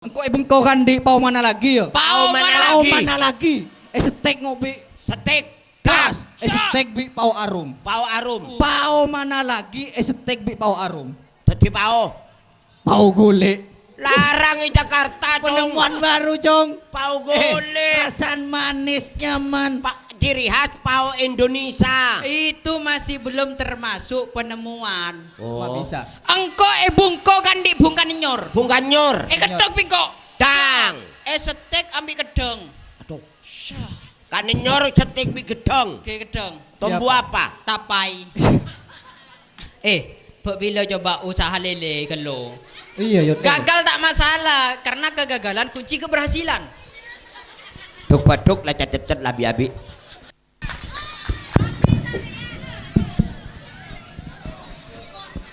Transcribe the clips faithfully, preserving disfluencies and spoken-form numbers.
Engko' è bengko kan dhi' pao mana lagi, ya? Pao mana lagi? Pao mana lagi? Èstek ngopi. Stek. Gas. Èstek bi' pao arum. Pao arum. Pao mana lagi? Èstek bi' pao arum. Dâddhi pao. Pao golek. Larang è Jakarta, Cong. Penemuan baru, Cong. Pao golek. Eh, rasan manis, nyaman. Pa-, ciri khas pao Indonesia. Itu masih belum termasuk penemuan. Oh. Kok bisa? Engko' è bengko kan dhi' bungkan nyor. Bungkan nyor. Èkeddhok bengko. Dang. Èstek ambi' keddhang. Aduh. Syah. Kan nyor stek bi' keddhang. Oke, keddhang. Tombu apa? Tapai. Eh, bâ' bilâ coba usaha lele ghâllu? Iya, yo. Gagal tak masalah, karena kegagalan kunci keberhasilan. Duk-baduk la cacet-cet la bi-abi.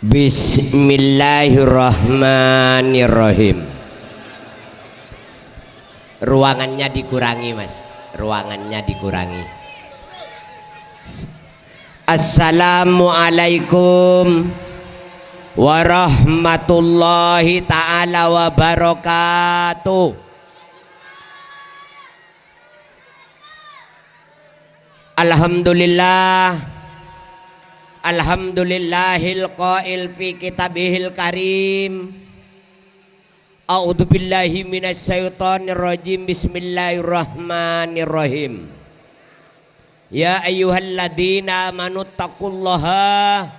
Bismillahirrahmanirrahim. Ruangannya dikurangi, Mas. Ruangannya dikurangi. Assalamualaikum warahmatullahi ta'ala wabarakatuh. Alhamdulillah. Alhamdulillahil qail fi kitabihil karim. A'udzubillahi minasyaitonirrajim. Bismillahirrahmanirrahim. Ya ayyuhalladzina amanu taqullaha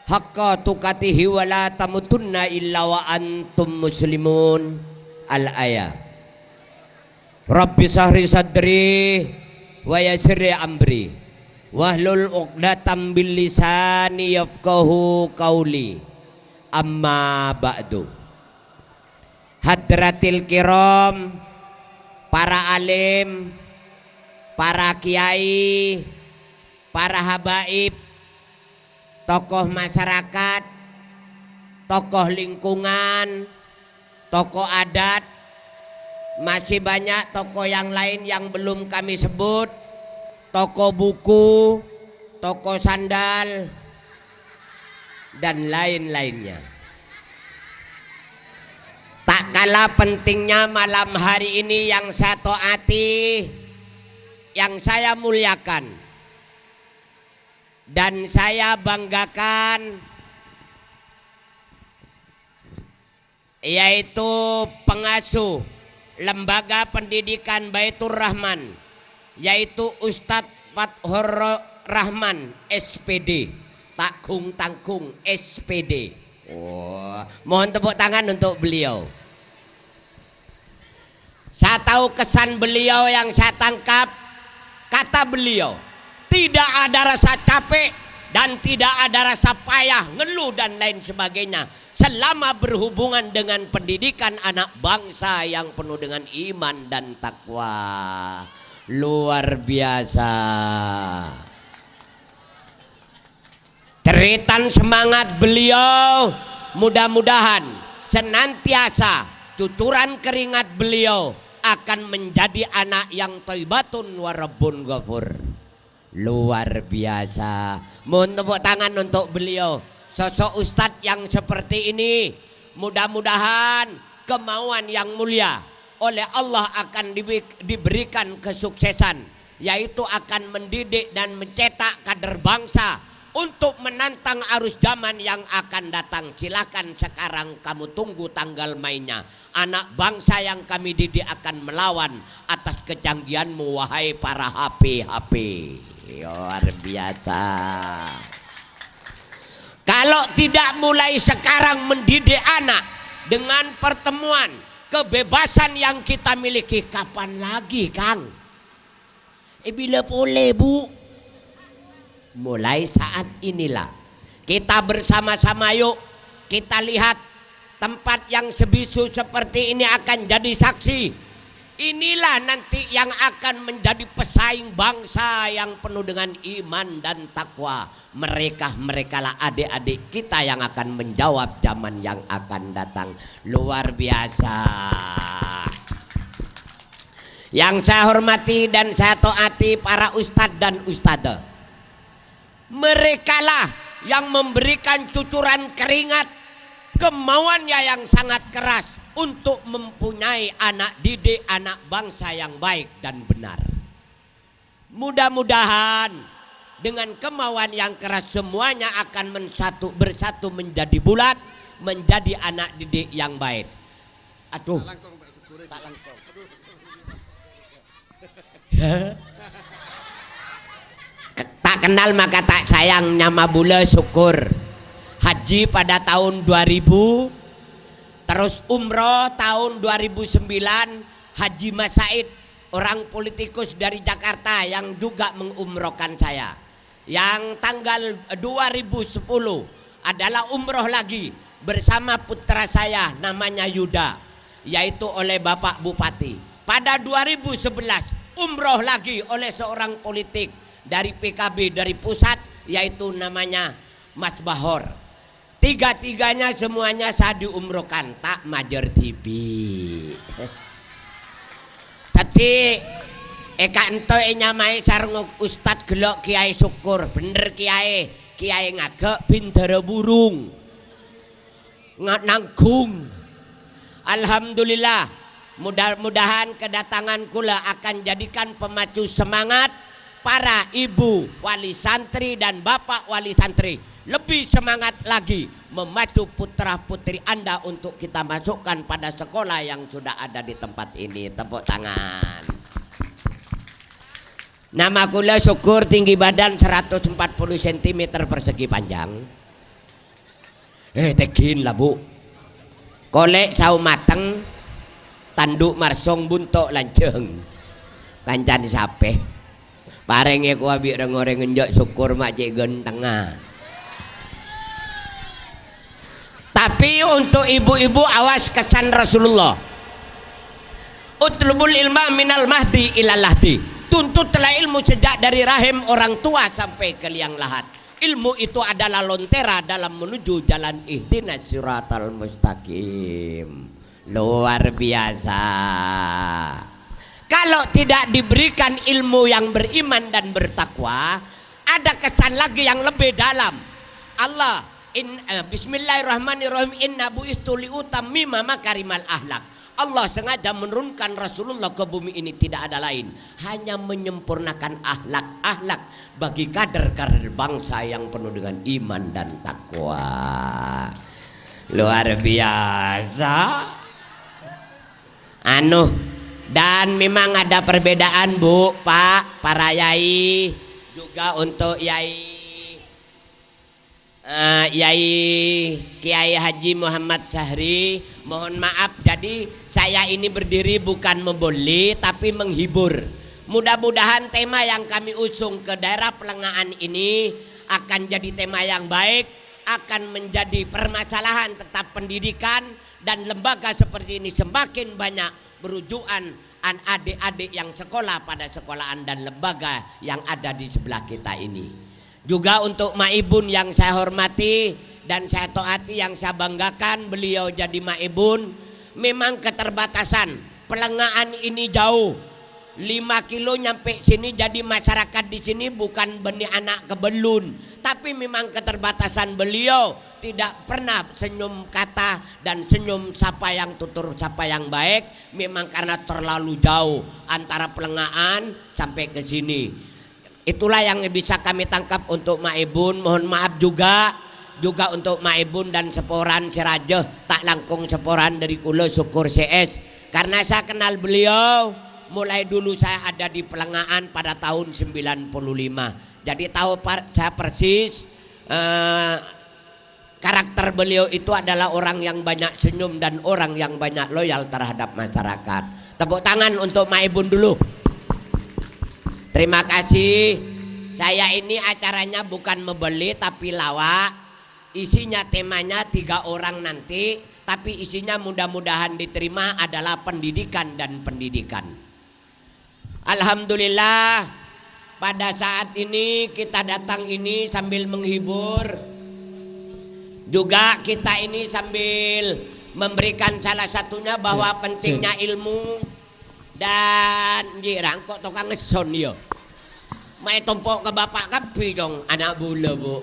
haqqa tuqatihi wa la tamutunna illa wa antum muslimun. Al-ayah. Rabbi sahri sadri wa yassirli amri wahlul uqdatam bil lisani yafqahu qauli. Amma ba'du. Hadratil kiram, para alim, para kiai, para habaib, tokoh masyarakat, tokoh lingkungan, tokoh adat, masih banyak tokoh yang lain yang belum kami sebut, toko buku, toko sandal, dan lain-lainnya. Tak kalah pentingnya malam hari ini yang saya taati, yang saya muliakan, dan saya banggakan, yaitu pengasuh Lembaga Pendidikan Baitur Rahman, yaitu Ustadz Fathur Rahman, S P D. Tanggung-tanggung, S P D. Oh, mohon tepuk tangan untuk beliau. Saya tahu kesan beliau yang saya tangkap, kata beliau, "Tidak ada rasa capek dan tidak ada rasa payah, ngeluh dan lain sebagainya selama berhubungan dengan pendidikan anak bangsa yang penuh dengan iman dan takwa." Luar biasa. Cerètan semangat beliau, mudah-mudahan senantiasa cucuran keringat beliau akan menjadi anak yang thaibatun wa rabbun ghafur. Luar biasa. Mohon tepuk tangan untuk beliau. Sosok ustadz yang seperti ini, mudah-mudahan kemauan yang mulia oleh Allah akan dibi-, diberikan kesuksesan, yaitu akan mendidik dan mencetak kader bangsa untuk menantang arus zaman yang akan datang. Silakan sekarang kamu tunggu tanggal mainnya. Anak bangsa yang kami didik akan melawan atas kecanggihanmu, wahai para H P-H P. Luar biasa. Kalau tidak mulai sekarang mendidik anak dengan pertemuan kebebasan yang kita miliki, kapan lagi, Kang? Eh, bilâ polè, Bu? Mulai saat inilah. Kita bersama-sama, yuk, kita lihat tempat yang sebisu seperti ini akan jadi saksi. Inilah nanti yang akan menjadi pesaing bangsa yang penuh dengan iman dan takwa. Mereka-merekalah adik-adik kita yang akan menjawab zaman yang akan datang. Luar biasa. Yang saya hormati dan saya taati para ustadz dan ustadzah. Merekalah yang memberikan cucuran keringat, kemauannya yang sangat keras untuk mempunyai anak didik, anak bangsa yang baik dan benar. Mudah-mudahan dengan kemauan yang keras semuanya akan mensatu, bersatu menjadi bulat, menjadi anak didik yang baik. Aduh. Tak langkong, Pak Syukur. Tak langkong. Ke-, tak kenal maka tak sayang, nyama bulâ Syukur. Haji pada tahun dua ribu, terus umroh tahun dua ribu sembilan, Haji Mas Said, orang politikus dari Jakarta yang juga mengumrohkan saya. Yang tanggal dua ribu sepuluh adalah umroh lagi bersama putra saya namanya Yuda, yaitu oleh Bapak Bupati. Pada dua ribu sebelas umroh lagi oleh seorang politik dari P K B dari pusat, yaitu namanya Mas Bahor. Tiga-tiganya semuanya saya diumrohkan, ta' majâr dhibi'. Dhâddhi, è ka'ento ènyamaè sareng Ustad ghellâ' Kèyaè Syukur. Bhender Kèyaè, Kèyaè ngaghâ' bhindhârâ burung. Nga-, nanggung. Alhamdulillah, mudah-mudahan kedatangan kaulâ akan jadikan pemacu semangat para ibu wali santri dan bapak wali santri lebih semangat lagi memacu putra-putri Anda untuk kita masukkan pada sekolah yang sudah ada di tempat ini. Tepuk tangan. Nama kaulâ Syukur, tinggi badan seratus empat puluh sentimeter persegi panjang. Eh, tèghin la, Bu. Kolè' sao mateng, tandhu' marsong, bunto' lanjhâng. Kancana sapè? Parèngè kowa bi' rèng-orèng enjâ' Syukur ma' cè' ghântengnga. Tapi untuk ibu-ibu, awas kesan Rasulullah. "Utlubul ilma minal mahdi ilal lahdi." Tuntutlah ilmu sejak dari rahim orang tua sampai ke liang lahat. Ilmu itu adalah lontera dalam menuju jalan ihdinas siratal mustaqim. Luar biasa. Kalau tidak diberikan ilmu yang beriman dan bertakwa, ada kesan lagi yang lebih dalam. Allah, in-, eh, Bismillahirrahmanirrahim, "Inna bu'istu liutammima makarimal ahlak." Allah sengaja menurunkan Rasulullah ke bumi ini tidak ada lain, hanya menyempurnakan akhlak-akhlak bagi kader-kader bangsa yang penuh dengan iman dan takwa. Luar biasa. Anu, dan memang ada perbedaan, Bu, Pak, para yai, juga untuk yai, eh, Yai Kiai Haji Muhammad Syahri, mohon maaf, jadi saya ini berdiri bukan membuli, tapi menghibur. Mudah-mudahan tema yang kami usung ke daerah Pelengahan ini akan jadi tema yang baik, akan menjadi permasalahan tetap pendidikan, dan lembaga seperti ini semakin banyak berujukan an-, adik-adik yang sekolah pada sekolahan dan lembaga yang ada di sebelah kita ini. Juga untuk Maibun yang saya hormati dan saya taati, yang saya banggakan, beliau jadi Maibun. Memang keterbatasan, Pelengahan ini jauh. Lima kilo nyampe sini, jadi masyarakat di sini bukan bânnè ana' kabellun, tapi memang keterbatasan beliau tidak pernah senyum kata dan senyum sapa yang tutur sapa yang baik, memang karena terlalu jauh antara Pelengahan sampai ke sini. Itulah yang bisa kami tangkap untuk Maibun. Mohon maaf juga, juga untuk Maibun dan saporana sè rajâ, ta' langkong saporana dâri kaulâ Syukur C S. Karena saya kenal beliau, mulai dulu saya ada di Pelengahan pada tahun sembilan puluh lima. Jadi tahu par-, saya persis, eh, karakter beliau itu adalah orang yang banyak senyum dan orang yang banyak loyal terhadap masyarakat. Tepuk tangan untuk Maibun dulu. Terima kasih. Saya ini acaranya bukan membuli, tapi lawak. Isinya, temanya tiga orang nanti, tapi isinya mudah-mudahan diterima adalah pendidikan dan pendidikan. Alhamdulillah, pada saat ini kita datang ini sambil menghibur. Juga kita ini sambil memberikan salah satunya bahwa pentingnya ilmu. Dan, ngghi, ra engko' tokang ngesson, ya. Maè tompo' ka bapa' kabbhi, Cong. Ana' bulâ, Bu.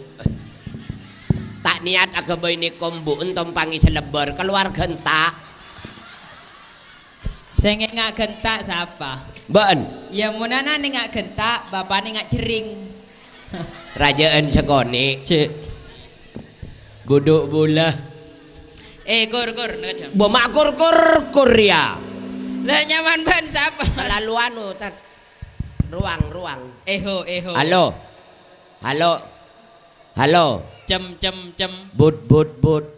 Ta' niyat aghâbây nèko, Bu, èntompangè salebbâr. Kaluwarga enta'. Sè ngènga' genta' sapa? Bâ'ân. Yâ, mon ana' ngènga' genta', bapa'na ngènga' jhering. Rajâ'ân sakonè'. Cè'. Budhu' bulâ. Eh, kur, kur, nèka jam. Bo ma' kur, kur, kur, yâ. Lah, nyaman bâ'ân sapa? Kalaluan, oh, tat. Ruang, ruang. Eho, eho. Halo. Halo. Halo. Cem, cem, cem. But, but, but.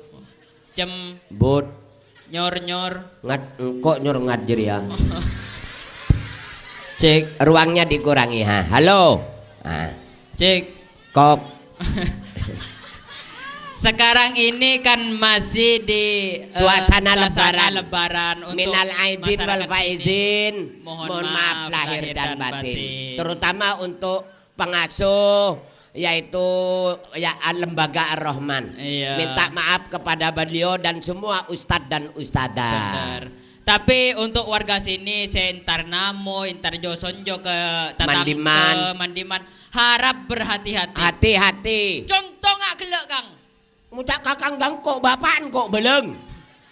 Cem. But. Nyor, nyor. Ngat, engko' nyor ngat jârèya. Cek. Ruangnya dikurangi, ha. Halo. Ah. Cek. Kok. Sekarang ini kan masih di, eh, suasana suasana Lebaran. Lebaran untuk Minal aidin wal masyarakat sini. Faizin. Mohon maaf lahir dan batin. Terutama untuk pengasuh, yaitu, ya, Lembaga Ar-Rahman. Iya. Minta maaf kepada beliau dan semua ustadz dan ustadzah. Bener. Tapi untuk warga sini, sè entar namo, entar jo-sonjo ke tatangghâ, Mandiman. Mandiman, harap berhati-hati. Hati-hati. Conto nga' ghellâ', Kang. Mucak kakang gangko, bapak engko' bâlâng.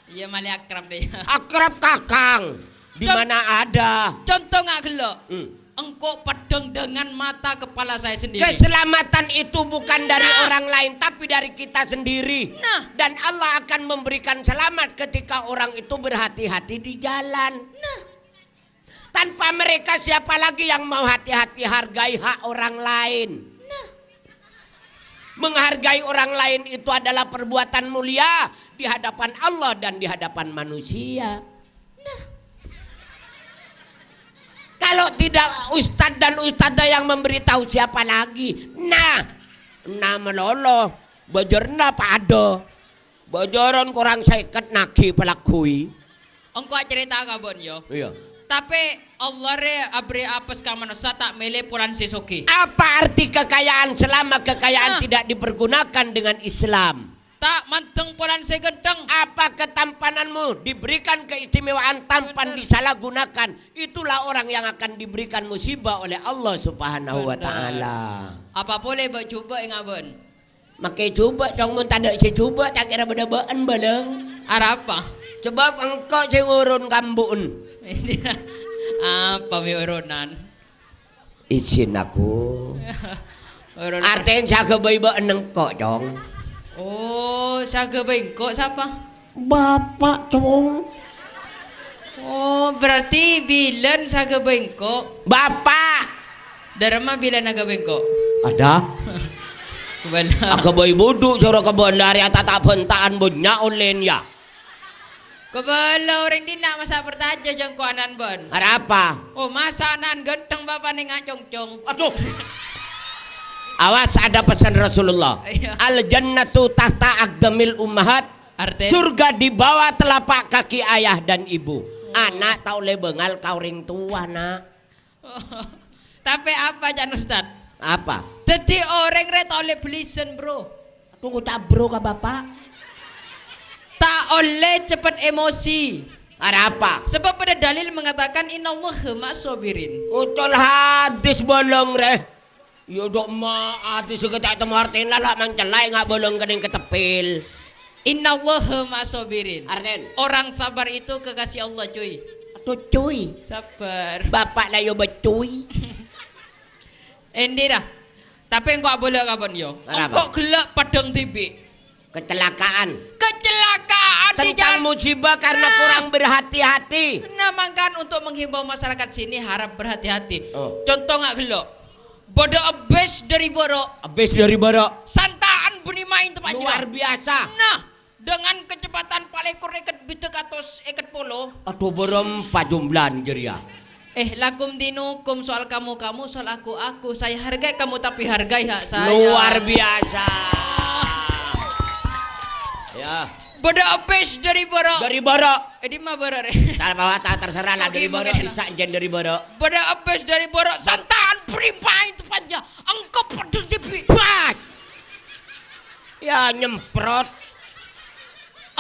Iya, malè akrab deh. Akrab kakang. Di Con-, mana ada? Conto nga' ghellâ'. Hmm. Engko' peddhâng dengan mata kepala saya sendiri. Keselamatan itu bukan dari orang lain, tapi dari kita sendiri. Nah. Dan Allah akan memberikan selamat ketika orang itu berhati-hati di jalan. Nah. Tanpa mereka, siapa lagi yang mau hati-hati hargai hak orang lain? Nah. Menghargai orang lain itu adalah perbuatan mulia di hadapan Allah dan di hadapan manusia. Nah. Kalau tidak ustadz dan ustadzah yang memberitahu, siapa lagi? Nah, nah malolo, bâjârna padâ. Bâjârân korang sèket nagi palagghuwi. Engko' acarèta ka bâ'ân, yâ. Iya. Tapè Allah rè aberri' apes ka manossa ta' mèlè polana sè soghi. Apa arti kekayaan selama kekayaan, nah, tidak dipergunakan dengan Islam? Ta' mandeng polana sè ghântheng. Apa ketampananmu diberikan keistimewaan tampan, bener, disalahgunakan? Itulah orang yang akan diberikan musibah oleh Allah Subhanahu wa Ta'ala. Bener. Apa polè bâ' jhubâ' ènga' bâ'ân? Makè jhubâ', Cong, mon tadâ' sè jhubâ', ta' kèra bâdâ bâ'ân bâlâng. Arapa? Sabâb engko' sè ngoron kambu'en. Apa mè' oronan? Isin aku. Oronan. Artèna sè aghâbây bâ'ân engko', Cong. Oh, sè aghâbây engko' sapa? Bapa', Cong. Oh, berarti bilân sè aghâbây engko'? Bapa'. Dâremma bilân aghâbây engko'? Ada. Kabâlâ. Aghâbây budhu', soro kabâlâ arè atata' bhânta'an bânnya' ollèna, yâ. Kabâlâ orèng dinna' masa' partajâ jhâ' engko' ana'na bâ'ân. Arapa? Oh, masa' ana'na ghântheng bapa'na ngacongcong. Aduh. Awas, ada pesan Rasulullah. Iya. "Al jannatu tahta aqdamil ummahat." Artèna? Surga di bawah telapak kaki ayah dan ibu. Oh. Ana' ta' ollè bângal ka orèng towa, Na'. Tapè apa, ca'na Ustad? Apa? Dhâddhi orèng rè ta' ollè bellisen, Bro. Tunggu cabro ka Bapa'. Ta' ollè cepet emosi. Arapa? Sabâb bâdâ dalil mengatakan, "Innallaha ma'as shabirin." Ocol hadis bâlâng rè. Iyâ, dok ma' ati sè kèta' temmo artèna la mancella' nga' bâlâng kennèng katèppèl. Innallaha ma'as shabirin. Artèna? Orang sabar itu kekasih Allah, cuy. Aduh, cuy. Sabar. Bapa' la iyâ bâ cuy. Endi, ra? Tapè engko' abâlâ kapan, yo? Arapa? Engko' ghellâ' peddhâng dhibi'. Kecelakaan. Kecelakaan di jalan. Tentang musibah karena kurang berhati-hati. Nah, mangkana untuk menghimbau masyarakat sini harap berhati-hati. Oh. Conto nga' ghellâ'. Bâdâ ebbis dâri bârâ'. Ebbis dâri bârâ'. Santa'an bânnè maèn teppa'na jârèya. Luar biasa. Nah, dengan kecepatan palèkor èket bidhâk atos èket polo. Aduh, bârâmpa jumlana jârèya? Eh, lakum dinukum, soal kamu-kamu, soal aku-aku. Saya hargai kamu, tapi hargai hak saya. Luar biasa. Ya. Bâdâ ebbis dâri bârâ'. Dâri bârâ'. Eh, dimma bârâ', rè? Ta' apa-apa, ta' terserah lah, dâri bârâ'. Bisa enjân dâri bârâ'. Bâdâ ebbis dâri bârâ', santa'an bânnè maèn teppa'na jârèya. Engko' peddhâng dhibi'. Bâs. Ya, nyemprot.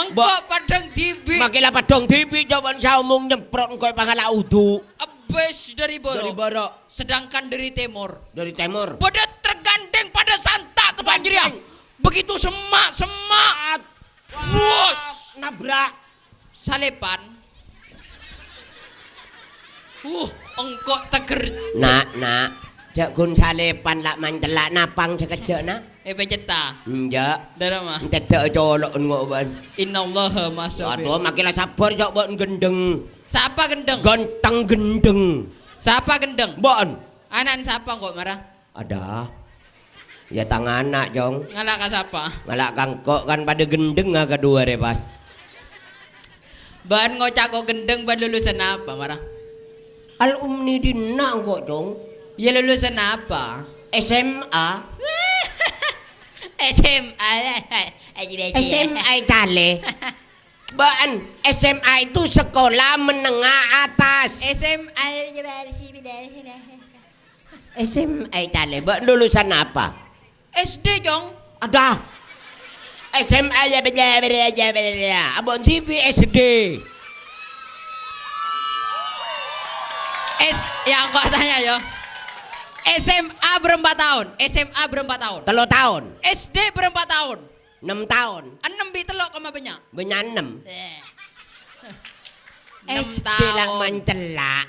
Engko' peddhâng dhibi'. Makè la peddhâng dhibi', cobâ saomong nyemprot engko' èpangala' udu. Ebbis dâri bârâ'. Dâri bârâ'. Sedangkan dâri tèmor. Dâri tèmor. Bâdâ truk gandhèng padâ santa' teppa'na jârèya. Gandhèng. Begitu semma', semma'. Wus. Nabrak. Salèpan. Uh, engko' teger. Na', na'. Jhâ' ghun salèpan la' mancella' napang sakejjhâ', na'. Èpècetta'. Enjâ'. Dârâ ma? Cedhâ'â colo'en ngo' bân. Innallaha ma'as sabir. Adhu, makkè la sabbhâr, jhâ' bân ghendheng. Sapa ghendheng? Ganteng ghendheng. Sapa ghendheng? Bân. Ana'na sapa engko' mara? Adâ. Iyâ, tang ana', Cong. Ngala' ka sapa? Ngala' ka engko', kan padâ ghendhengnga kaduwâ rè, pas. Bân ngoca' ko' ghendheng, bân lulusan apa, mara? Alumni dinna' engko', Cong. Iyâ, lulusan apa? S M A. S M A. S M A calè. Bân, S M A itu sekolah menengah atas. S M A. S M A calè, bân lulusan apa? S D, Cong. Adâ. S M A ya, ya, ya, ya, ya, ya. Abon T V S D. S, ya, engko' tanya, ya. S M A berapa tahun? S M A berapa tahun? Tello taon. S D berapa tahun? Ennem taon. Ennem bi' tello' koma bânnya'? Bânnya' ennem. Eh. Ennem S D la taon. Mancella'.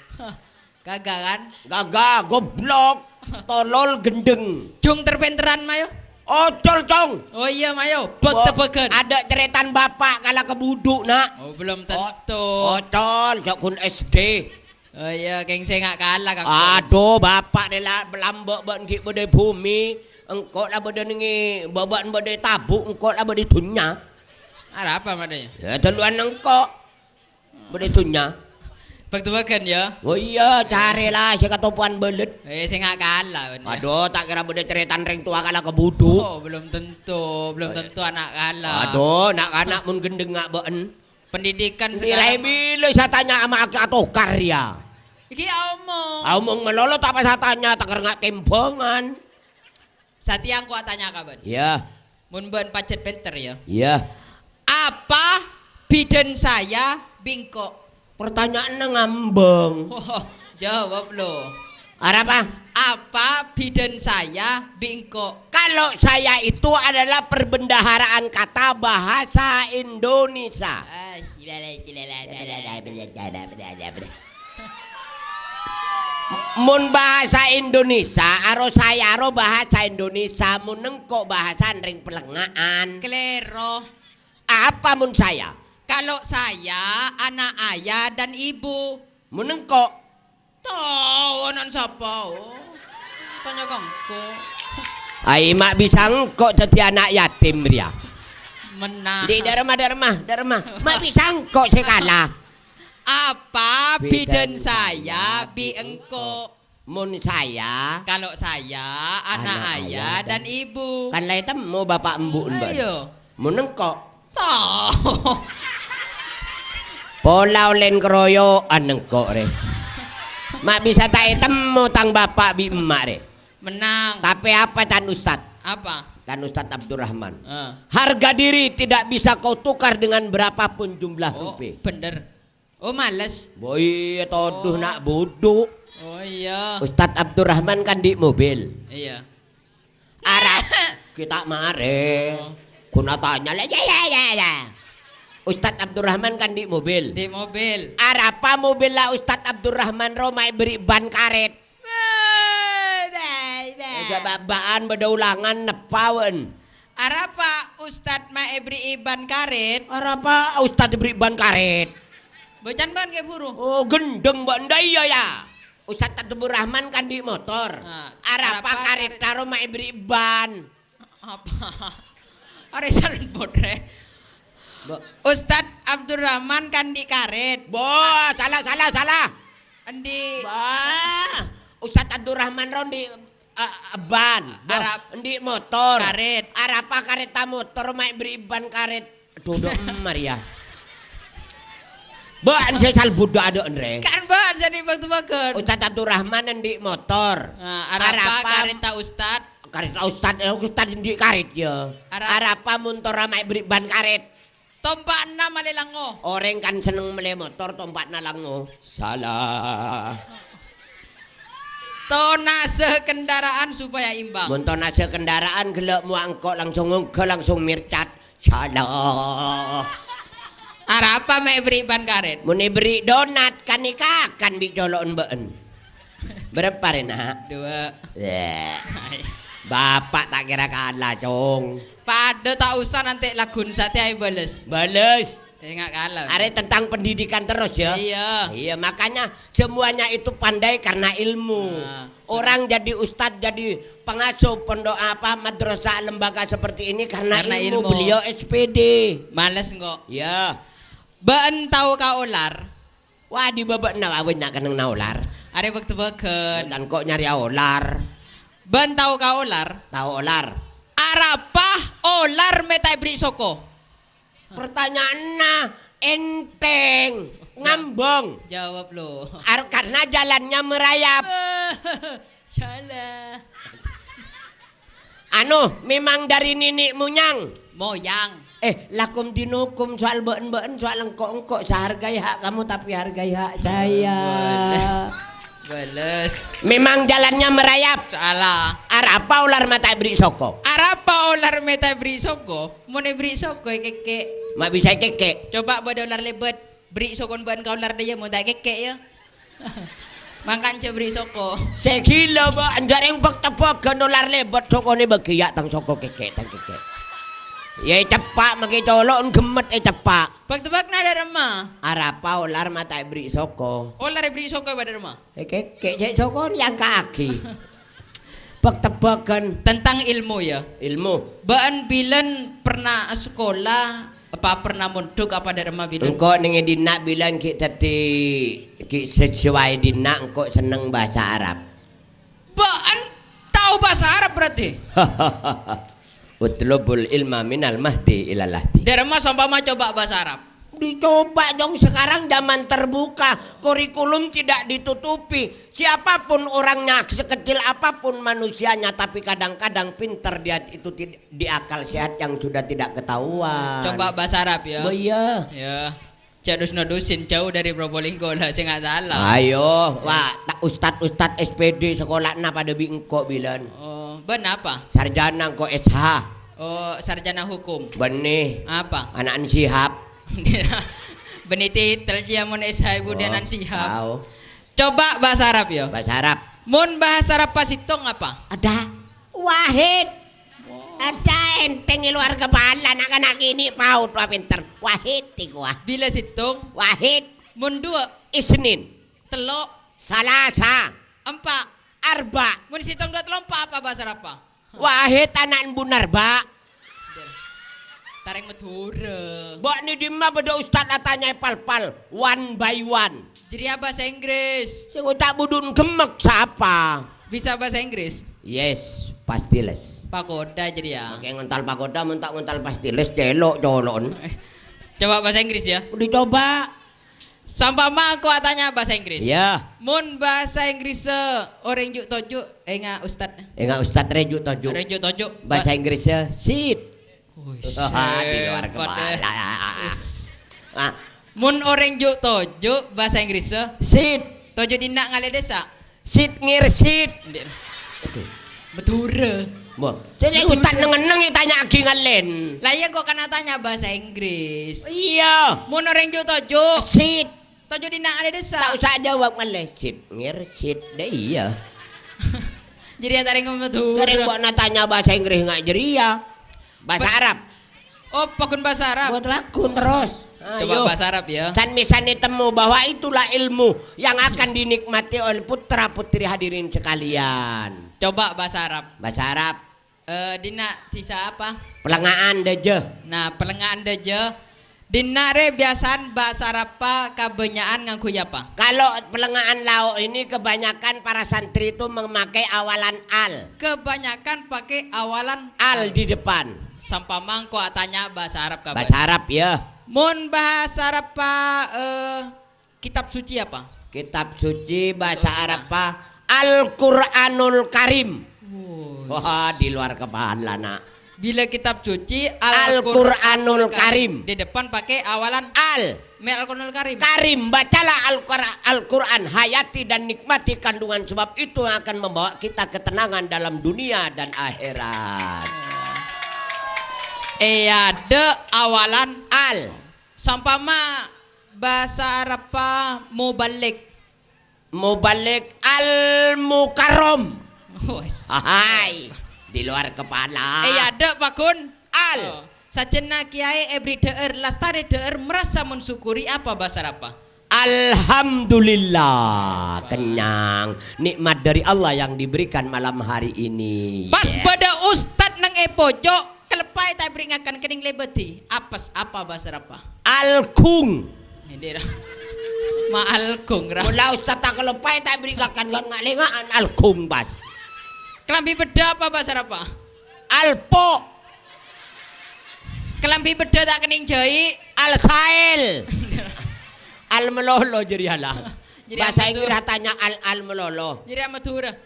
Gaga, kan? Gaga, goblok. Tolol, ghendheng. Jhung ter-pènterran, mayo. Ocol, Cong. Oh iyâ, mayo. Bâk-tebâghân. Adâ' carètana bapa' kala ka budhu', na'. Oh, belum tentu. O-, ocol, jhâ' ghun S D. Oh iyâ, kèng sènga' kala, Kang. Adhu, bapa' rè la-, lambâ' bân ghi' bâdâ è bhumè. Engko' la bâdâ nèng è, bâ-, bâ'na bâdâ è tabu', engko' la bâdâ è dhunnya. Arapa, Mat, ya? Ya, dâluwân engko'. Bâdâ è dhunnya. Bâk-tebâghân, ya? Oh iyâ, carè la sè katopowan bâlât. Eh, sènga' kala, bân, ya. Adhu, ta' kèra bâdâ carètana rèng towa kala ka budhu'. Oh, belum tentu, belum tentu ana' kala. Adhu, na'-kana' mon ghendheng nga' bâ'en. Pendidikan segala. Bilâ-bilâ satanya ama' atokar, ya. Iki omong. Omong malolo ta' pas atanya, ta' kèra nga' tèmbhângan. Satèya engko' atanya ka bân. Iyâ. Mon bân pajhât pènter, ya. Iyâ. Apa bidhân saya bi' engko'? Pertanyaanna ngambâng. Jawab, lo. Arapa? Apa bidhân saya bi' engko'? Kalau saya itu adalah perbendaharaan kata bahasa Indonesia. Ah, silala, silala, silala. Mon bahasa Indonesia, aro saya aro bahasa Indonesia, mon engko' bahasa rèng Pellengnga'an. Kalèro. Apa mon saya? Kalau saya, anak ayah dan ibu. Mon engko'? Tao, ana'na sapa? Oh. Tanya ka engko'. Ai, ma' bisa engko' dhâddhi ana' yatim rèya. Mennang. Di, dâ' remma, dâ' remma, dâ' remma. Ma' bisa engko' sè kala. Apa bidhân saya bi' engko'? Mon saya. Kalau saya, anak ayah dan ibu. Kan la ètemmo bapa' embu'en bân. Ayo. Mon engko'? Tao. Pola ollèna karoyo'an engko' rè. Ma' bisa ta' ètemmo tang bapa' bi' emma' rè. Mennang. Tapè apa can Ustad? Apa? Can Ustad Abdurrahman. Ah. Harga diri tidak bisa kau tukar dengan berapapun jumlah rupè. Oh, bhender. Oh, males. Bo iyâ, todhu na' budhu'. Oh, iyâ. Ustad Abdurrahman kan andi' mobil. Iyâ. Arapa? Kita marè. Oh. Ghun atanya la, ya, ya, ya, ya. Ustad Abdurrahman kan andi' mobil. Andi' mobil. Arapa mobilla Ustad Abdurrahman ro ma' èberri' ban karèt? Bâ, bâ, bâ. Jhâ' bâ'-bâ'ân bâdâ ulangan neppa bâ'en. Arapa Ustad ma' èberri'i ban karèt? Arapa Ustad èberri' ban karèt? Bâcana bâ'en kè buru. Oh, ghendheng bâ'en dâ' iyâ, ya. Ustad Abdurrahman kan andi' motor. Ah, arapa karèt taro ma' èberri' ban? Apa? Arè sala pottrè. Bo. Ustad Abdurrahman kan andi' karèt. Bo, salah, salah, salah. Andi'. Bah, Ustad Abdurrahman ro andi', eh, ban. Bo, arap. Andi' motor. Karèt. Arapa karètta motor ma' èberri' ban karèt. Duduk emar ya. Bâ'en sè salbut dâ' adâ' enrè. Kan bâ'en sè andi' bâk-tebâghân. Ustad Abdurrahman andi' motor. Nah, arapa karètta Ustad? Karètta Ustad, eh, Ustad andi' karèt ya. Ara- Arapa montorra ma' èberri' ban karèt? Tompa'na malè langngo. Orèng kan senneng mellè motor, tompa'na langngo. Salah. Tonase kendaraan supaya imbang. Mon tonase kendaraan gella' mowa engko' langsung ongga, langsung mircat. Salah. Arapa ma' èberri' ban karèt? Mon èberri' donat, kan èkakan bi' colo'en bâ'en. Bârâmpa rè, Na'? Dua. Yè. Bapa' ta' kèra kala, Cong. Padâ ta' osa nanti lagun satèya èbâles. Bâles. Enga' kala. Arè tentang pendidikan terus, ya? Iya. Iya, makanya semuanya itu pandai karena ilmu. Nah. Orang jadi ustadz, jadi pengasuh pondok apa, madrasah, lembaga seperti ini karena Karena ilmu. Ilmu. Beliau S P D. Males engko'. Ya. Bâ'en tao ka olar? Wah, di bâbâ'na awèn nya' kennengnganna olar. Arè bâk-tebâghân. Tan ko' nyarèya olar. Bâ'en tao ka olar? Tao olar. Arapa olar mè' ta' èberri' soko? Pertanyaanna enteng, ngambang. Jawab, lo. Ar-, karena jalannya merayap. Salah. Anu, memang dari nini' moyang. Moyang. Eh, lakum dinukum, soal bâ'en-bâ'en, soal engko'-engko'. Saya hargai hak kamu, tapi hargai hak saya. Bales. Bales. Memang jalannya merayap. Salah. Arapa olar mè' ta' èberri' soko? Arapa olar mè' ta' èberri' soko? Mon èberri' soko èkèkè'. Ma' bisa èkèkè'. Coba bâdâ olar lèbât. Berri' sokon bâ'en ka olar dâ' iyâ, mon ta' èkèkè' iyâ. Mangkana jhâ' berri' soko. Sè ghilâ, Mbak, enjâ' rèng bâk-tebâghân olar lèbât sokona bâgi, ya', tang soko kèkè', tang kèkè'. Ya, èceppa' makè colo'en gemmet èceppa'. Bâk-tebâghânna dâ' remma? Arapa olar mè' ta' èberri' soko? Olar èberri' soko bâdâ remma? Èkèkè' jhâ' sokona èangka'aghi. Bâk-tebâghân. Tentang ilmu, ya? Ilmu. Bâ'en bilân pernah asakola, apa pernah mondhuk apa dâ' remma bilân? Engko' neng è dinna' bilân ghi' dhâddhi, ghi' sesuai dinna', engko' senneng bhâsa Arab. Bâ'en tao bhâsa Arab berarti? Utlubul ilma minal mahdi ilal lahdi. Dâ' remma sampama coba bhâsa Arab? Dicoba dong, sekarang zaman terbuka, kurikulum tidak ditutupi. Siapapun orangnya, sekecil apapun manusianya, tapi kadang-kadang pinter dia itu tid-, di akal sehat yang sudah tidak ketahuan. Coba bhâsa Arab, ya. Bo, iya. Ya. Jhâ' dus-nodusin jauh dari Probolinggo lah, sè nggak salah. Ayo, Wak, ta-, ustad-ustad S P D sekolana padâ bi' engko' bilân. Oh, bâ'en apa? Sarjana engko' S H. Oh, sarjana hukum. Bânnè. Apa? Ana'na Sihab. Bânnè titel jiyâ mon S H ibu Oh, dânan Sihab. Tao. Coba bhâsa Arab, ya. Bhâsa Arab. Mon bhâsa Arab pa sèttong apa? Ada. Wahid. Ada enteng è luar kepala, na'-kana' kènè' paot, wah, pinter. Wahid iku, wah. Bilâ sèttong? Wahid. Mon duwâ'? Isnin. Tello'? Salasa. Empa'? Arba'. Mon sèttong, duwâ', tello', empa', apa bhâsa Arab? Wahid ana'na Bun Arba'. Tarèng Madhurâ. Bâ'na dimma bâdâ ustad atanyaè pal-pal, one by one. Jârèya bhâsa Inggris. Sè ngoca' budun gemmek sapa? Bisa bahasa Inggris? Yes, pasti les. Pagoda jârèya. Makè ngontal pagoda, mon ta' ngontal pasti les, cèlo' colo'en. Coba bahasa Inggris, ya. Dicoba. Sampama engko' atanya bahasa Inggris. Iya. Mon bahasa Inggris, eh, orèng ju'-toju', enga' Ustad. Enga' Ustad rè ju'-toju'. Rè ju'-toju'. Bahasa Inggris, eh, shit. Wih, Wah, di luar hebat, kepala. eh. Is. Ah. Mon orèng ju'-toju' bahasa Inggris, eh. Shit. Toju' dinna' ngalè dâsa. Sit ngèr sit. Ndè'. Oke. Madhurâ. Mo. Jadi ustad neng-enneng ètanya'aghi ngallèn. Lah iyâ, kok kana tanya bahasa Inggris. Iyâ. Mon orèng ju'-toju'. Sit. Toju' dinna' ngalè dâsa. Ta' osa jawab ngallè. Sit ngèr sit. Dâ' iyâ. Jârèya tarèng Madhurâ. Tarèng kok natanya bahasa Inggris nga' jârèya. Bahasa Ba- Arab. Oh, paggun bahasa Arab. Buat lagu terus. Coba Ayo. Bahasa Arab, ya. San misalnya temu bahwa itulah ilmu yang akan dinikmati oleh putra-putri hadirin sekalian. Coba bahasa Arab. Bahasa Arab. Eh, dinna' dhisa apa? Pelengahan dâjâ. Nah, pelengahan dâjâ. Dinna' rè biasaan bahasa Arab apa kabânnya'an ngangghuy apa? Kalau pelengahan lao' ini kebanyakan para santri itu memakai awalan al. Kebanyakan pakai awalan Al di depan. Sampama engko' atanya bahasa Arab ka Bahasa bâ'na. Arab, ya. Mon bahasa Arab, Pak, eh, kitab suci apa? Kitab suci bahasa Arab, Pak, Al-Quranul Karim. Wah, di luar kepala, Nak. Bila kitab suci Al-Quranul Al-Quranul Karim. Karim. Di depan pakai awalan Al. Mel Al-Quranul Karim. Karim, bacalah Al-Qura-, Al-Quran, hayati dan nikmati kandungan, sebab itu yang akan membawa kita ketenangan dalam dunia dan akhirat. È adâ' awalan Al. Sampama bhâsa Arabbhâ muballig. Muballig al-mukarram. Wes. Hai, di luar kepala. Eh, ya, dek, Pak Gun. Al. Oh. Sajjhâna kiyaè èbri dhâ'âr, lastarè dhâ'âr, merasa mensyukuri apa bhâsa Arabbhâ? Alhamdulillah, kenyang. Nikmat dari Allah yang diberikan malam hari ini. Pas bâdâ ustad neng è pojok, kaleppaè ta' èbri ngakan kènèng lèbâdhi. Apes apa bhâsa Arabbhâ? Algung. Ini, Ra. Ma algung, Ra. Mula ustad ta' kaleppaè ta' èbri ngakan, kan nga' lenga'an algung, pas. Kalambhi beddhâ apa bhâsa Arabbhâ? Alpo. Kalambhi beddhâ ta' kènèng jhâi'. Alsael. Al melolo jârèya la. Jârèya Bahasa Inggris tanya al, al melolo. Jârèya Madhurâ.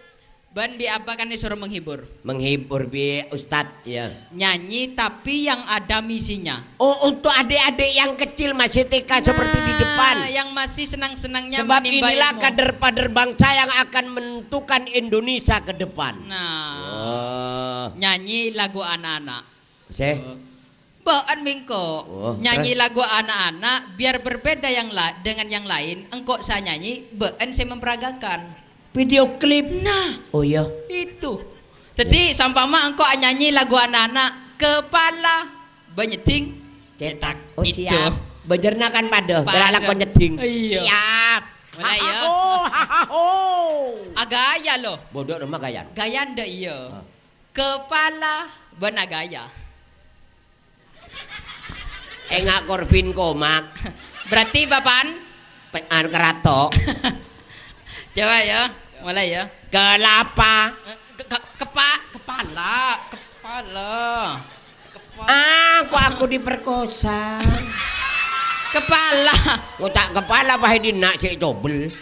Bân bi' apa kan disuruh menghibur? Menghibur bi' ustad, ya. Nyanyi, tapi yang ada misinya. Oh, untuk adik-adik yang kecil masih T K seperti di depan. Nah, yang masih senang-senangnya Sebab menimba inilah ilmu. Kader-pader bangsa yang akan menentukan Indonesia ke depan. Nah. Wah. Nyanyi lagu anak-anak. Sè? Bâ'ân mèngko. Oh, nyanyi terus? Lagu anak-anak biar berbeda yang la-, dengan yang lain, engko' sè nyanyi, bâ'ân sè memperagakan. Video klip. Nah. Oh, iya. Itu. Jadi, sampama engko' nyanyi lagu anak-anak, kepala, bâ nyeddhing. Cetak. Oh, itu. Siap. Bâjârna kan padâ, Padâ. Bela lakon nyeddhing. Iya. Siap. Mulai, ya. Hahaho, hahaho. Agaya, loh. Bodoh, rumah gaya. Gaya ndak, iya. Hah. Kepala bân agaya. Enga' korbin komak. Berarti bapaan? Pe-, anu, kerato. Coba ya, mulai ya. Kelapa. Eh, ke-, ke-, kepa-, kepala, kepala. Kepa- Ah, kok aku diperkosa? Kepala. Kok ta' kepala, pas dinna' sè cobel.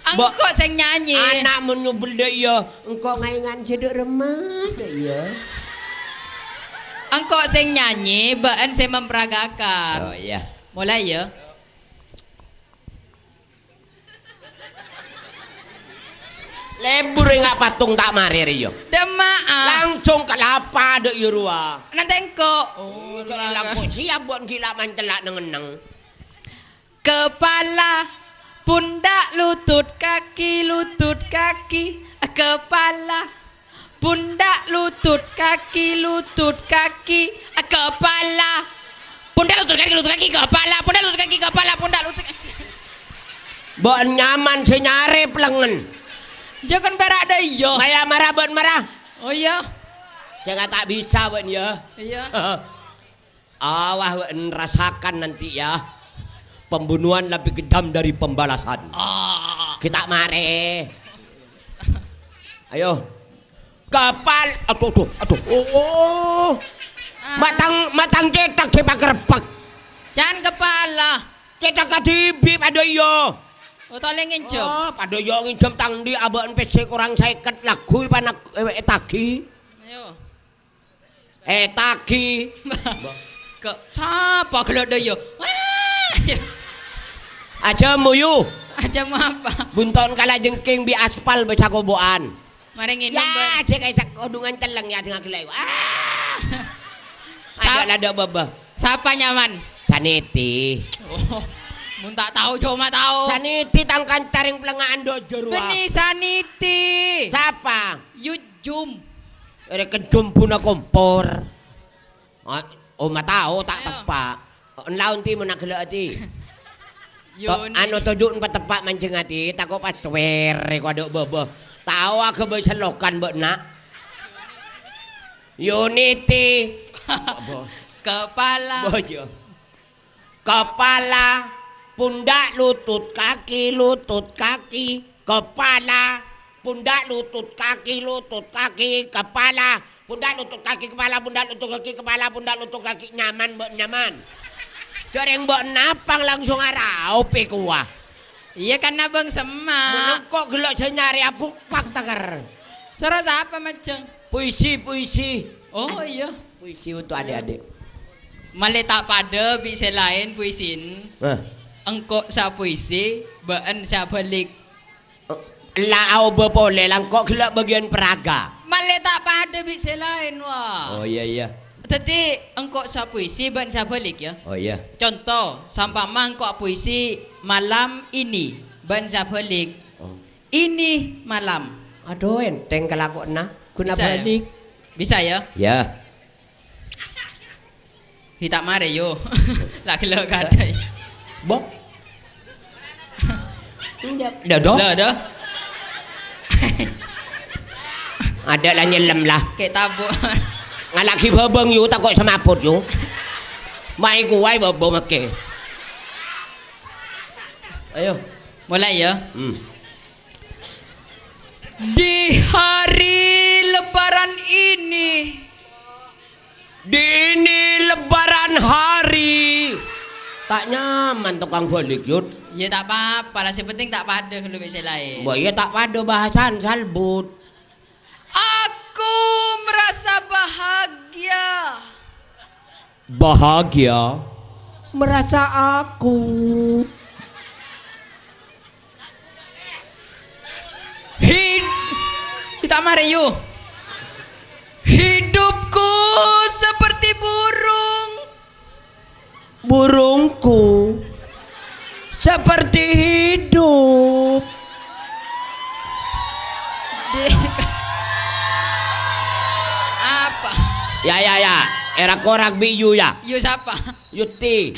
Engko' sè nyanyi. Ana' mon nyobel dâ' iyâ, engko' ngaèngan sè dâ' remma dâ' iyâ. Engko' sè nyanyi, bâ'ân sè memperagakan. Oh, iya. Mulai, ya. Lebur enga' patung ta' marè rè, ya. Dâ' emma'a. Langsung kelapa dâ' iyâ rowa. Nanti engko'. Oh, jâ' langkong siap bân gila mancella' neng-enneng. Kepala, pundak, lutut, kaki, lutut, kaki, kepala, pundak, lutut, kaki, lutut, kaki, kepala, pundak, lutut, kaki, lutut, kaki, kepala, pundak, lutut, kaki, kepala, pundak, lutut, kaki. Mbok nyaman sè nyarè pelengngen. Jâ' kan pèra' dâ' iyâ. Maya mara bân mara. Oh, iya. Sè ta' bisa bân, ya. Iya. Awah, bân rasakan nanti ya. Pembunuhan lebih kejam dari pembalasan. Ah. Kita mare. Ayo. Kapal, aduh, aduh, aduh. Oh, oh. Ah. Matang, matang cetak sè pakerebbhâk. Can kepala. Cetak kadhibi' padâ iyâ. Oh, tolè nginjhâm. Oh, padâ iyâ nginjhâm tang ndi' abâ'na pèssè korang sèket lagghu èpanak-, eh, ètagi. Ayo. Eh, tagi. Kok sapa ghellâ' dâ' iyâ? Wah! Ajâ moyu. Ajâ mau apa? Bunton kala jengking bi' aspal bâca kobo'an. Mari nginum, ya, Bang. Cek kaisa kodungan celeng ya dengan gila. Ah! Sa-, ada, ada baba. Sapa nyaman? Saniti. Oh, mun ta' tao, coma tao. Saniti tang kancareng pelenga'an dojor, wah. Beni Saniti. Sapa? Yujum. Ere kejum puna kompor. Ah, oh, ma tao, ta' teppa'. Ayo. Enlaon ti mon aghellâ' ati. To-, Yoni. Anu, toju' pateppa' manjeng ati, tako' pas tuwer, ko adâ' bâbâ. Tao aghâbây sellokan bâ'na. Yuniti. Kepala. Bâjâ. Kepala, pundak, lutut, kaki, lutut, kaki, kepala, pundak, lutut, kaki, lutut, kaki, kepala, pundak, lutut, kaki, kepala, pundak, lutut, kaki, kepala, pundak, lutut, kaki, nyaman, Mbok, nyaman. Jârèng Mbok napang langsung araop è kowa. Iyâ, kan abâng semma'. Mon engko' ghellâ' sè nyarè abukpak teker. Soro sapa majâng? Puisi, puisi. Oh, iyâ. Puisi untuk adik-adik. Malè ta' padâ bi' sè laèn puisin. Hah? Engko' sè apuisi, bâ'ân sè abâlik. Oh, la aobâ polè, la engko' ghellâ' bâgiyân peraga. Malè ta' padâ bi' sè laèn, wah. Oh, iyâ, iyâ. Dhâddhi, engko' sè apuisi bân sè abhâlik, yâ. Oh, iyâ. Conto, sampama engko' apuisi malam ini bân sè abhâlik. Oh. Ini malam. Adhu, ènthèng kalakowanna. Ghun Bisa, yâ? Abhâlik. Bisa, yâ? Yâ. Hi, ta' marè, yo. La ghellâ' kadhâ'. Bo. Enjâ'. Dâ, dâ. Dâ, dâ. Adâ' la nyellem la. Kè' tabuk. Ngala'aghi bhâbâng, yo, tako' samaput, yo. Maè kowa bhâbâng makkè. Ayo. Mulai, ya. Hmm. Di hari Lebaran ini. Di ini Lebaran hari. Ta' nyaman tokang bhâlik, Yud. Iyâ, ta' apa-apa la, sè penting ta' padâ ghâllu bi' sè laèn. Mbok iyâ ta' padâ bhâsana salbut. Aku merasa bahagia. Bahagia. Merasa aku. Hid-, kita mari, yuk. Hidupku seperti burung. Burungku seperti hidup. Di-, apa? Ya, ya, ya. Èra korang bi' yu, ya. Yu sapa? Yuti.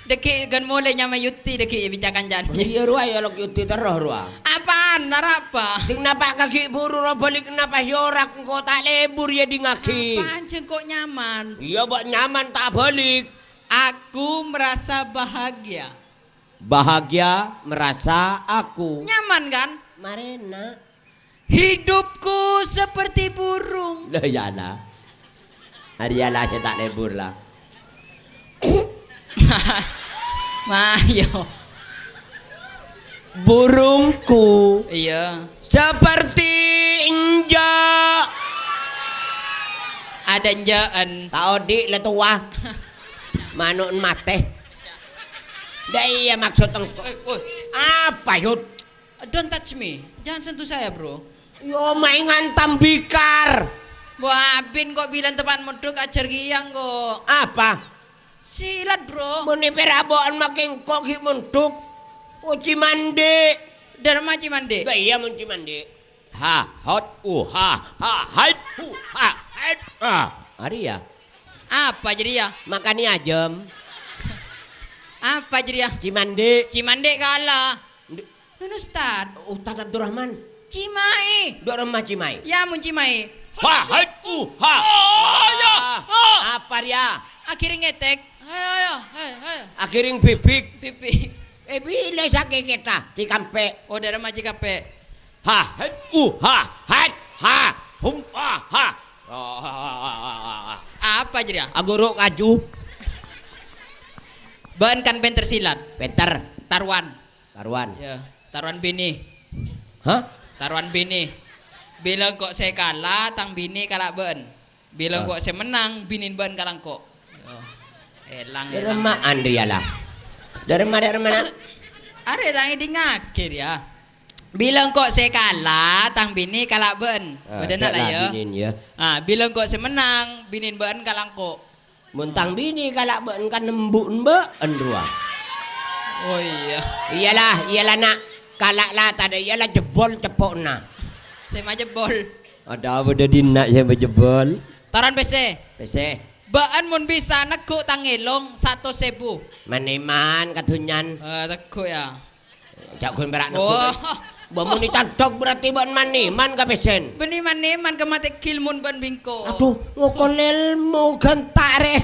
Dhâggi' ghân molè nyamaè Yuti dhâggi' è bicakan jân. Iyâ, rowa, ya, lok Yuti terro, rowa. Apaan, arapa? Sing napa' kaghi' buru ro bhâlik napa' iyâ ora engko' ta' lebur iyâ dingngaghi. Apaan jhâ' engko' nyaman? Iyâ, bâ' nyaman ta' bhâlik. Aku merasa bahagia. Bahagia merasa aku. Nyaman, kan? Marèna. Hidupku seperti burung. Lah, iyâ, la. Arèya la sè ta' lebur, la. Mayo. Burungku. Iya. Seperti enjâ'. Adâ enjâ'en. Ta' odi' la towa. Mano'en matè. Dâ' iyâ maksod engko'. Eh, woi. Apa, Yud? Don't touch me. Jangan sentuh saya, Bro. Yo, maèngan tambikar. Wah, abin kok bilang tepan mondhuk ajhâr kèya engko'. Apa? Silat, Bro. Mon è pèra' bâ'en makè engko' ghi' mondhuk. Oh, Cimandhi'. Dâremma Cimandhi'. Lah iyâ, mon Cimandhi'. Ha, hot, uh, ha, ha, hait, uh, ha, hait, ah. Arèya. Apa jârèya? Makanè ajâm. Apa jârèya? Cimandhi'. Cimandhi' kala. Ndu- Nun Ustad. Ustad Abdurrahman. Cimaè. Dâremma Cimaè. Ya, mon Cimaè. Ha, hai, uh, ha. Oh, ya. Ah, ah. Apa rèya? Aghirèng ètèk. Ayo, ayo, ayo, ayo. Aghirèng bibik. Bibik. Eh, bilâ sakè' kèta, Cikampè'. Oh, dâremma Cikampè'. Ha, hai, uh, ha, hai, ha, hum, ha, ha. Ah. Apa jârèya? Aguru' kaju. Bâ'en kan pènter silat. Pènter. Tarowan. Tarowan. Iyâ, tarowan binè. Hah? Tarowan binè. Bilâ engko' sè kala, tang binè kala' bâ'en. Bilâ Ah. engko' sè mennang, binèn bâ'en kala' engko'. Yo. Èlang, èlang. Dâremma Andriala. Dâremma, dâremma, na'? Arè tang èdingngaghi, yâ. Bilâ engko' sè kala, tang binè kala' bâ'en. Ah, Bâdâna la, la, yâ. Binèn, yâ. Ah, bilâ engko' sè mennang, binèn bâ'en kala' engko'. Mon tang binè kala' bâ'en kan embu'en bâ'en rowa. Oh, iyâ. Iyâ la, iyâ la, na'. Kala' la, tadâ' iyâ la jebbol ceppo'na. Sè majebbol. Adâ apa dâddhi na' sè majebbol? Tarowan pèssè. Pèssè. Bâ'en mon bisa neggu' tang èlong satos èbu. Man-èman ka dhunnyana. Eh, teggu', yâ. Jhâ' ghun pèra' neggu'. Wah. Bâ, mon ècandhâk berarti bâ'en man-èman ka pèssèna. Bânnè man-èman ka matè ghilmun bâ'en bi' engko'. Adhu, ngokol èlmo ghânta' rè.